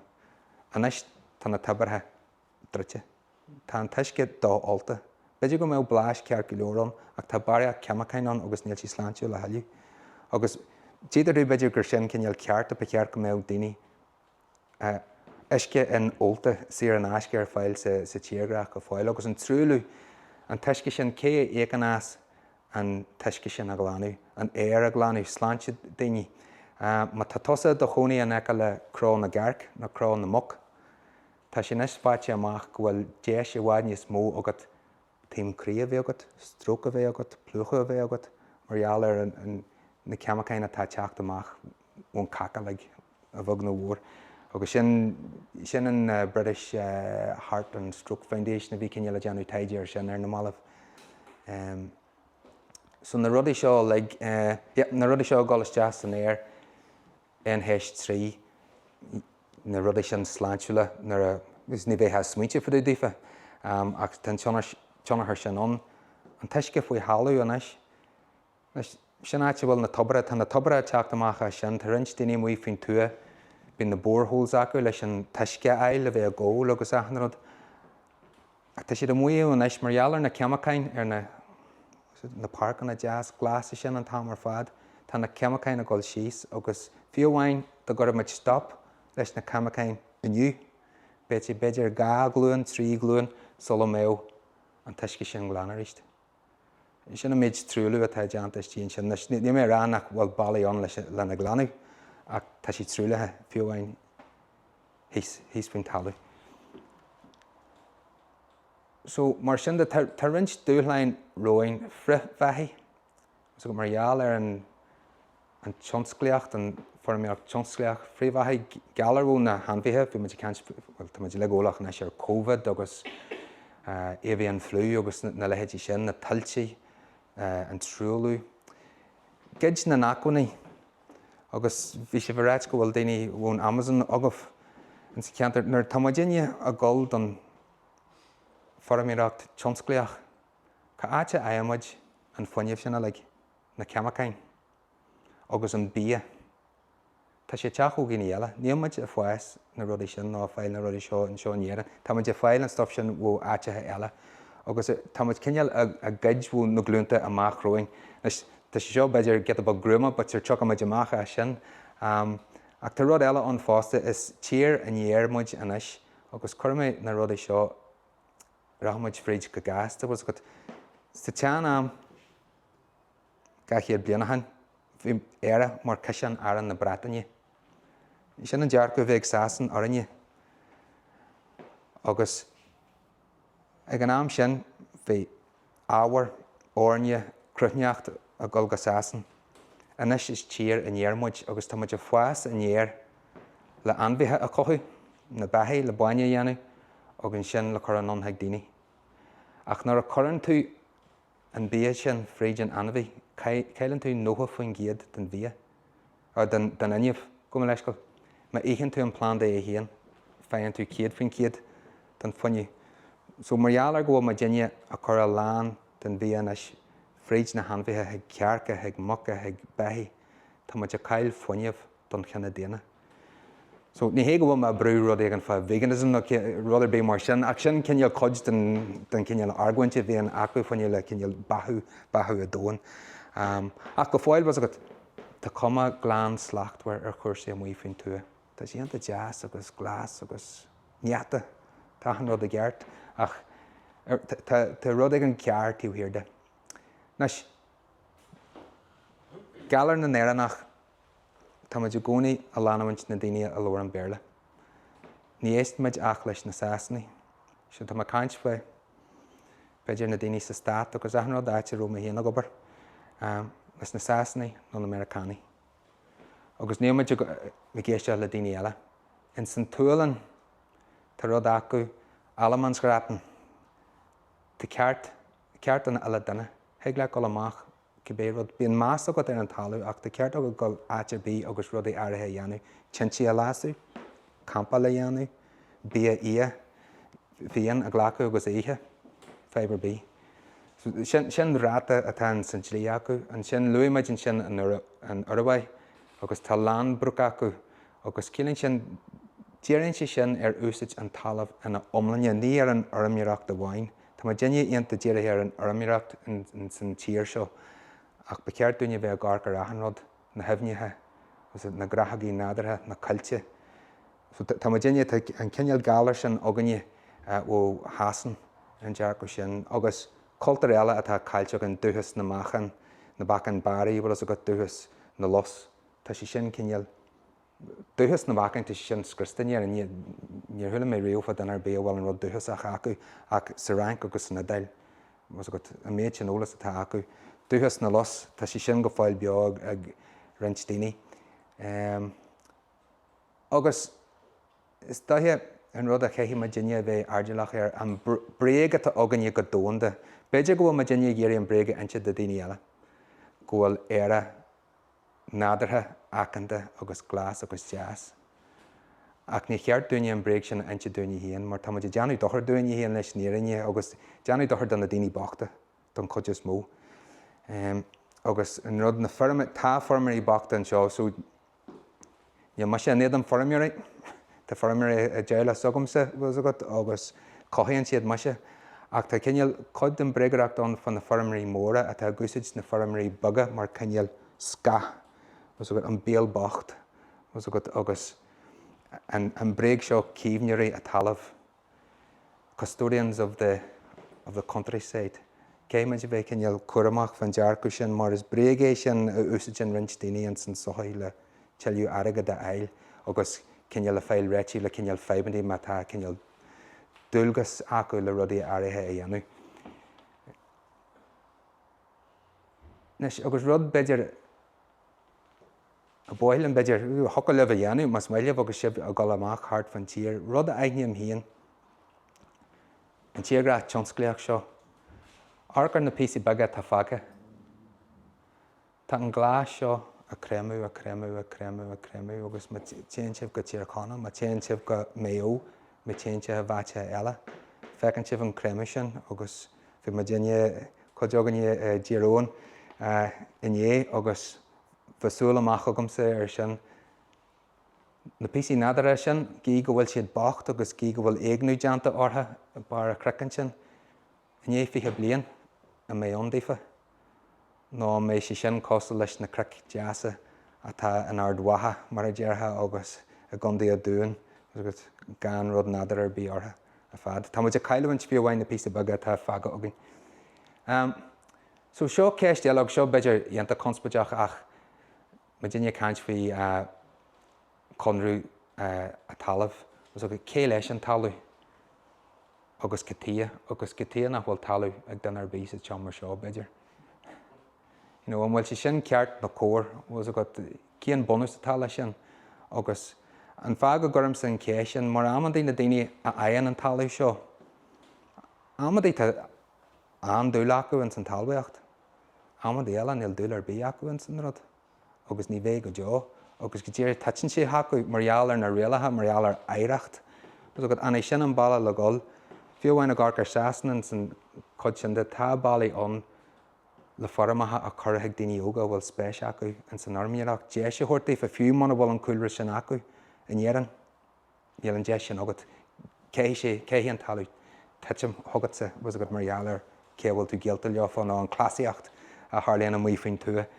Anois tá na toibreacha druidte. Tá an t-uisce do-ólta. B'fhéidir go mbeadh blas ceart go leor ann ach tá barraíocht ceimiceáin ann agus níl sé sláintiúil a thuilleadh. Agus d'iarr tú b'fhéidir gur sin cineál ceart a ba cheart go mbeadh daoine uisce inólta saor in aisce ar fáil sa tírdhreach go fóill. Agus an truailliú, an t-uisce sin, cé a íocann as an t-uisce sin a ghlanadh, an aer a ghlanadh, sláinte daoine? Má tá tusa i do chónaí in aice le Cró na gCearc nó Cró na Muc, tá sé anois faighte amach go bhfuil deis i bhfad níos mó agat taom croí a bheith agat, stróc a bheith agat, plúchadh a bheith agat mar gheall ar na ceimiceáin atá ag teacht amach ón caca like, a bheag nó a mhór. Agus sin, sin an British Heart and Stroke Foundation a bhí cineál ag déanamh taighde ar sin ar na mallaibh. So na rudaí seo uilig, yeah, na rudaí seo ag dul isteach san aer, NH3, na rudaí sin sláintiúla nuair a, agus ní bheifeá ag smaointeamh fá dtaobh daofa, ach tá an tionchar sin ann. An t-uisce faoi thalamh anois, anois, sin áit a bhfuil na toibreacha, tá na toibreacha ag teacht amach as sin, tá roinnt daoine amuigh faoin tuath, bíonn na boreholes acu leis an t-uisce a fháil le bheith ag ól agus achan rud. Ach tá siad amuigh anois mar gheall ar na ceimiceáin ar na na páirceanna deas glasa sin an t-am ar fad. Tá na ceimiceáin ag dul síos agus fiú amháin dá gcuirfeadh muid stop leis na ceimiceáin inniu, beidh sé b'fhéidir 2 ghlúin, 3 ghlúin sula mbeadh an t-uisce sin glan arís. Sin an méid truailliú atá déanta istigh ansin. Anois, níl mé ag rá nach bhfuil bealaí ann leis lena ghlanadh ach tá sé truaillithe fiú amháin. thíos, thíos faoin talamh. So, mar sin de, tá, tá roinnt dúshláin romhainn frithbheathaigh, so mar gheall ar an, an tionsclaíocht, an feirmeoireacht tionsclaíoch, frithbheathaigh, galar ó na hainmhithe, bhí muid ag caint, bhuel, tá muid uilig eolach anois ar Covid agus avian flu agus na, na leithéidí sin, na tuilte, an truailliú. Goid na n-acmhainní. Agus bhí sibh ag ráit go bhfuil daoine ón Amazon agaibh insa cheantar. Nuair atá muidinne ag dul don feirmeoireacht tionsclaíoch, cá áit a fhaigheann muid an fuinneamh sin uilig, na ceimiceáin agus an bia? Tá sé ag teacht ó dhaoine eile. Níl muid ag fás na rudaí sin nó ag fáil na rudaí seo anseo in Éirinn. Tá muid ag fáil an stuif sin ó áiteacha eile agus tá muid cineál ag goid ó na glúnta amach romhainn. Anois, Tá sé seo b'fhéidir giota beag gruama but sure tiocfaidh muid amach as sin. Ach tá rud eile ann fosta, is tír aniar muid anois agus cuirfidh mé na rudaí seo, rachaidh muid fríd go gasta, bhfuil 's agat. Sa tsean-am, 200 bliain ó shin, bhí Éire mar ciseán aráin na Breataine. Sin an dearcadh a bhí ag Sasain orainne. Agus ag an am sin bhí ábhar, foirne, cruithneacht ag dul go Sasain. Anois is tír aniar muid agus tá muid ag fás aniar le ainmhithe a chothú, na beithígh le bainne a dhéanamh agus ansin le cur anonn chuig daoine. Ach nuair a chuireann tú an bia sin fríd an ainmhí, cailleann tú 90% den bhia. den fhuinneamh, gabh mo leithscéal. Má itheann tú an planda é féin, faigheann tú 100% den fuinneamh. So mar gheall ar go bhfuil muidinne ag cur a lán den bhia anois fríd na hainmhithe chuig cearca, chuig muca, chuig beithígh, tá muid ag caill fuinneamh don chine daonna. So ní hé go bhfuil mé ag brú rud éigin fá veganism nó rud ar bith mar sin, ach sin cineál cuid den den cineál argóint a bhíonn acu fá choinne le cineál beathú, beathú an domhain. Ach go fóill, bhfuil 's agat, tá cuma glan slachtmhar ar chúrsaí amuigh faoin tuath. Tá sé iontach deas agus glas agus néata, tá achan rud i gceart ach tá tá rud éigin cearr taobh thiar de. Anois, galar na nÉireannach. Tá muid i gcónaí ag leanúint na daoine a labhrann Béarla. Ní éistfimid ach leis na Sasanaigh. Sin tá mé ag caint faoi, b'fhéidir na daoine sa Stát agus achan rud, áit a raibh mé féin ag obair, leis na Sasanaigh nó na Meiriceánaigh. Agus níl muid ag éisteacht le daoine eile. Ins an tSualainn, tá rud acu, allemansrätten. Tá ceart, ceart an uile duine. Thig leat dul amach cibé rud. Bíonn meas agat ar an talamh ach tá ceart agat dul áit ar bith agus rudaí áirithe a dhéanamh, tinte a lasadh, campáil a dhéanamh, bia fia, fiáin a ghlacadh agus a ithe, fadhb ar bith. So sin, sin ráta atá in san dlí acu. Ansin luaigh muid ansin an an Ioruaidh agus tá landbruk acu agus ciallaíonn sin, díríonn sé sin ar úsáid an talaimh ina iomláine, ní ar an fheirmeoireacht amháin. Tá muidinne iontach dírithe ar an fheirmeoireacht ins an tír seo ach ba cheart dúinne bheith ag amharc ar achan rud, na haibhneacha, na gnáthóga nádúrtha, na coillte. So tá muidinne, tá an cineál galar sin againne ó Shasain ar an dearcadh sin agus cultúr eile atá caillte againn, dúchas na mbeacán, na beacán barraí, bhfuil fhios agat, dúchas na lus, tá sé sin cineál, Dúchas na mbeacán, tá sé sin scriosta in Éirinn. Níor chuala mé riamh fá duine ar bith a bhfuil an rud dúchasach acu ach sa Fhrainc agus san Iodáil, bhfuil fhios agat, an méid sin eolas atá acu. Dúchas na lus, tá sé sin go fóill beo ag roinnt daoine. Agus is dóiche an rud a chaithfidh muidinne a bheith airdeallach air, an bréag atá againne go domhanda. B'fhéidir go bhfuil muidinne ag iarraidh an bréag a inse do daoine eile, go bhfuil Éire nádúrtha, aiceanta agus glas agus deas. Ach ní cheart dúinne an bréag sin a inse dúinne féin mar tá muid ag déanamh dochar dúinne féin leis an fhírinne agus déanamh dochar do na daoine bochta don chuid is mó. Agus an rud, na feirme, tá feirmeoirí bochta anseo so Níl mise in éadan feirmeoirí. Tá feirmeoirí i dteaghlach s'agamsa, bhfuil fhios agat, agus cothaíonn siad mise. Ach tá cineál, cuid den bhréagaireacht ann fá na feirmeoirí móra atá ag úsáid na feirmeoirí beaga mar cineál scáth, bhfuil fhios agat, an béal bocht, bhfuil fhios agat, agus an bréag seo caomhnóirí an talaimh. custodians of the of the countryside. Caithfidh muid a bheith cineál cúramach fán dearcadh sin mar is bréag é sin a úsáideann roinnt daoine ins an tsochaí le tuilleadh airgead a fháil agus cineál le fáil réitigh le cineál fadhbanna má tá cineál dualgas acu le rudaí áirithe a dhéanamh. Anois, agus rud b'fhéidir Ba mhaith liom, b'fhéidir, thiocfadh libh a dhéanamh, más maith libh agus sibh ag dul amach thart fán tír, rud a aithním féin, an tírdhreach tionsclaíoch seo. Amharc ar na píosaí beaga atá fágtha. Tá an glas seo ag creimeadh, ag creimeadh, ag creimeadh, ag creimeadh agus má téann sibh go Tír Chonaill, má téann sibh go Maigh Eo, má téann sibh i áiteacha eile, feiceann sibh an creimeadh sin agus bhí muidinne, cuid againne i dTír Eoghain inné agus Bheadh súil amach agamsa air sin. Na píosaí nádúrtha sin, gídh go bhfuil siad bocht agus gídh go bhfuil éigniú déanta orthu ag barr an chnoic ansin, i ndiaidh 20 bliain, an mbeidh ann daofa? Nó an mbeidh sé sin cosúil leis na cnoic deasa atá in Ard Mhacha, mar a déarfá, agus i gContae an Dúin agus gan rud nádúrtha ar bith orthu ar fad? Tá muid ag cailliúint fiú amháin na píosaí beaga atá fágtha againn. So seo ceist eile agus seo b'fhéidir iontach conspóideach ach muidinne ag caint faoi conradh an talaimh so cé leis an talamh agus cad tuighe agus cad tuighe nach bhfuil talamh ag duine ar bith sa tseomra seo b'fhéidir. You know, an bhfuil sé sin ceart nó cóir, bhfuil fhios agat, cén bunús atá leis sin agus an fáth go gcuirimse an cheist sin mar amantaí na daoine a fhaigheann an talamh seo, amantaí tá an-dúil acu ins an talmhaíocht. Amantaí eile níl dúil ar bith acu ins an rud agus ní bheidh go deo agus go díreach titeann sé chucu mar gheall ar na rialacha, mar gheall ar oidhreacht. Bhfuil fhios agat, an é sin an bealach le dhul? Fiú amháin ag amharc ar Sasana ins an chuid sin de, tá bealaí ann le feirmeacha a chur chuig daoine óga a bhfuil spéis acu ins an fheirmeoireacht, deis a thabhairt daofa fiú muna bhfuil an cúlra sin acu in Éirinn. Níl an deis sin agat. Caithfidh sé, caithfidh an talamh titim chugatsa, bhfuil fhios agat, mar gheall ar cé a bhfuil tú gaolta leofa nó an cleasaíocht a tharlaíonn amuigh faoin tuath.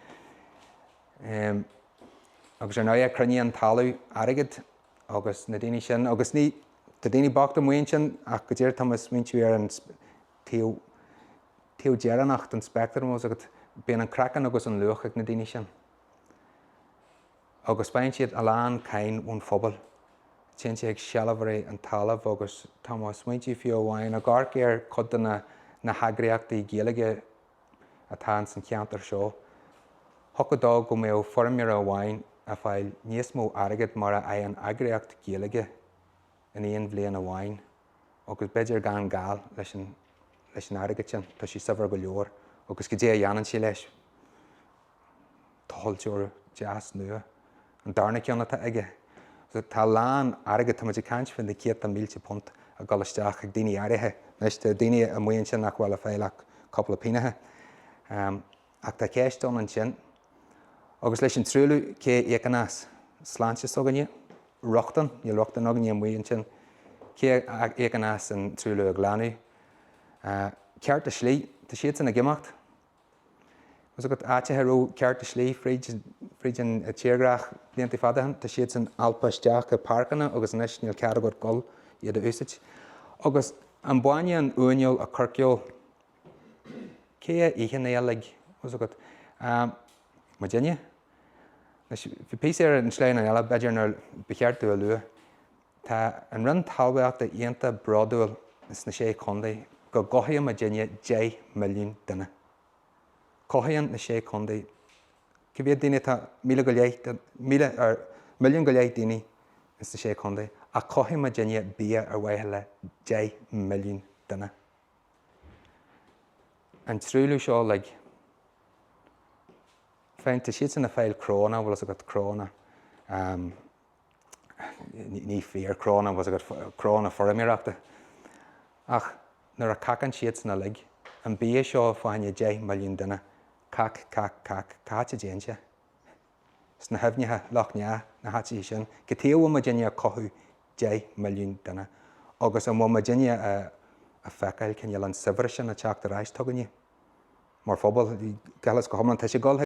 Agus ar ndóigh, cruinníonn an talamh airgead agus na daoine sin, agus ní, tá daoine bochta amuigh ansin ach go díreach tá mé ag smaointiú ar an taobh, taobh deireanach den speictream, bhfuil fhios agat, bíonn an craiceann agus an luach ag na daoine sin. Agus faigheann siad a lán cáin ón phobal. Téann sé ag sealbhóirí an talaimh agus tá mé ag smaointiú fiú amháin ag amharc ar cuid de na na heagraíochtaí Gaeilge atá ins an cheantar seo. Thiocfadh dó go mbeadh feirmeoir amháin ag fáil níos mó airgid mar a fhaigheann eagraíocht Gaeilge in aon bhliain amháin agus b'fhéidir gan gá leis an leis an airgead sin, tá sé saibhir go leor agus goidé a dhéanann sé leis? Tochailteoir deas nua, an darna ceann atá aige. So tá a lán airgid, tá muid ag caint faoi na céadta mílte punt ag dul isteach ag daoine áirithe. Anois tá daoine amuigh ansin nach bhfuil ag fáil ach cúpla pingin. Ach tá ceist ann ansin. Agus leis an truailliú, cé a íocann as? Sláinte s'againne? Rochtain? Níl rochtain againne amuigh ansin. Cé a íocann as an truailliú a ghlanadh? Cearta slí? Tá siadsan ag imeacht. Tá a fhios agat áiteacha a raibh cearta slí fríd fríd an tírdhreach blianta fada ó shin, tá siadsan alptha isteach i páirceanna agus anois níl cead agat dul iad a úsáid. Agus an bainne an uaineoil an coirceoil, cé a itheann é uilig? Tá a fhios agat. Muidinne? Anois bhí píosa ar an sleamhnán eile b'fhéidir nár ba cheart domh a lua. Tá an Roinn Talmhaíochta iontach bródúil sna Sé Chontae go gcothaíonn muidinne 10 milliún duine. Cothaíonn na Sé Chontae, cé mhéad daoine atá, míle go leith, míle, or milliún go leith daoine sna Sé Chontae, ach cothaíonn muidinne bia ar mhaithe le 10 milliún duine. An truailliú seo uilig. Fine, tá siadsan ag fáil cnónna, bhfuil fhios agat, cnónna. Ní fíor cnónna, bhfuil fhios agat, cnónna feirmeoireachta. Ach nuair a chacann siadsan uilig, an bia seo fá choinne 10 milliún duine, cac, cac, cac, cá háit a dtéann sé? Sna haibhneacha, Loch nEath, na háiteacha sin. Cad chuige a bhfuil muidinne ag cothú 10 milliún duine? Agus an bhfuil muidinne ag feiceáil cineál an saibhreas sin ag teacht ar ais chugainne? Mar phobal, go huile is go hiomlán, tá sé ag dul chuig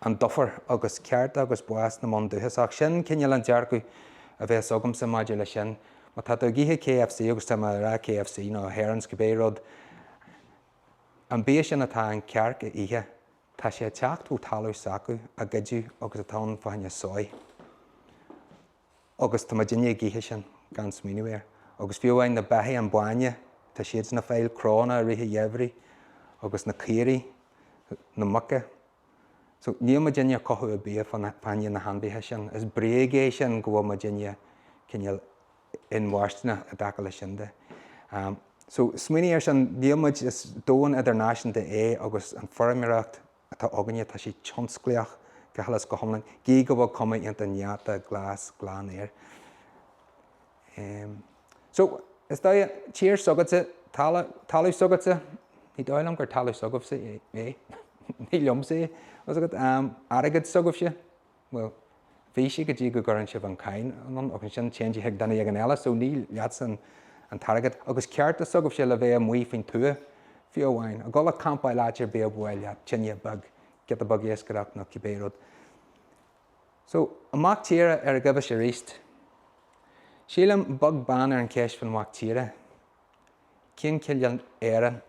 an dufair agus cearta agus bás na mbundúchasach. Sin cineál an dearcadh a bheas agamsa maidir leis sin. Má tá tú ag ithe KFC, agus tá mé ag rá KFC nó Herons, cibé rud, an bia sin atá an cearc a ithe, tá sé ag teacht ó talamh s'acu, a goideadh agus atá ann fá choinne soy. Agus tá muidinne ag ithe sin gan smaoineamh air. Agus fiú amháin na beithígh, an bainne, tá siadsan ag fáil cnónna i rith an gheimhridh, agus na caoirigh, na muca. So, níl muidinne ag cothú an bia fá choinne na hainmhithe sin. Is bréag é sin go bhfuil muidinne cineál inmharthana i dtaca leis sin de. So, smaoinigh air sin, níl muid, is domhan idirnáisiúnta é agus an feirmeoireacht, atá againne, tá sé tionsclaíoch go huile is go hiomlán, gí go bhfuil cuma iontach néata glas glan air. So, is dóigh, tír s'agatsa, talamh s'agatsa, ní dóigh liom gur talamh s'agaibhse é, ní liomsa é, tá a fhios agat, airgead s'agaibhse, Bhuel, bhí sé go dtí go gcuireann sibh an cáin anonn agus ansin téann sé chuig duine éigin eile, so ní leatsa an t-airgead. Agus cearta s'agaibhse le bheith amuigh faoin tuath, fiú amháin. Ag dul ag campáil áit ar bith ab mhaith leat, tine beag, giota beag iascaireacht nó cibé rud. So, an mac tíre ar a gcuibhis aríst. Sílim, beag beann ar an cheist faoin mhac tíre, cén cineál Éire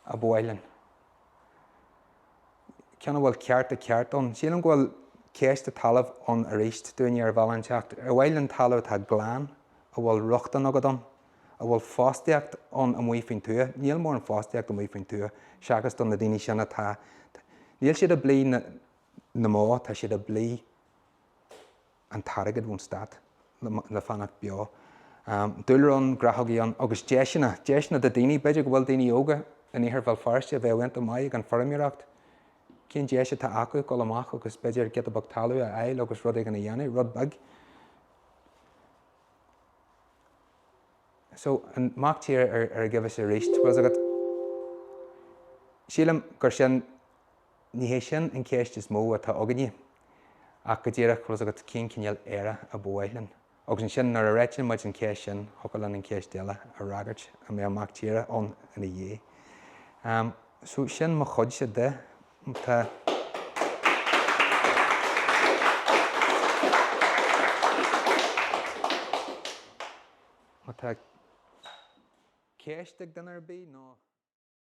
ab mhaith linn? ceann a bhfuil cearta ceart ann. Sílim go bhfuil ceist an talaimh ann arís dúinne ar bhealach inteacht. Ar mhaith linn talamh atá glan, a bhfuil rochtain agat ann, a bhfuil fostaíocht ann amuigh faoin tuath? Níl mórán fostaíocht amuigh faoin tuath seachas do na daoine sin atá, níl siad ag blí na mbó, tá siad ag blí an t-airgead ón stát le fanacht beo. Dúlra ann, gnáthógaí ann agus deiseanna, deiseanna do daoine, b'fhéidir go bhfuil daoine óga in iarthar Bhéal Feirste a bheadh iontach maith ag an feirmeoireacht. Cén deis atá acu dul amach agus b'fhéidir giota beag talamh a fháil agus rud éigin a dhéanamh, rud beag. So, an mac tíre ar a gcuibhis arís, bhfuil fhios agat? Sílim gur sin Ní hé sin an cheist is mó atá againne, ach go díreach, bhfuil fhios agat, cén cineál Éire a ba mhaith linn? Agus ansin, nuair a réitíonn muid an cheist sin, thiocfadh linn an cheist eile a fhreagairt, an mbeadh mac tíre ann ina dhiaidh? So, sin mo chuidse de. Tá. Má tá ceist ag duine ar bith, nó.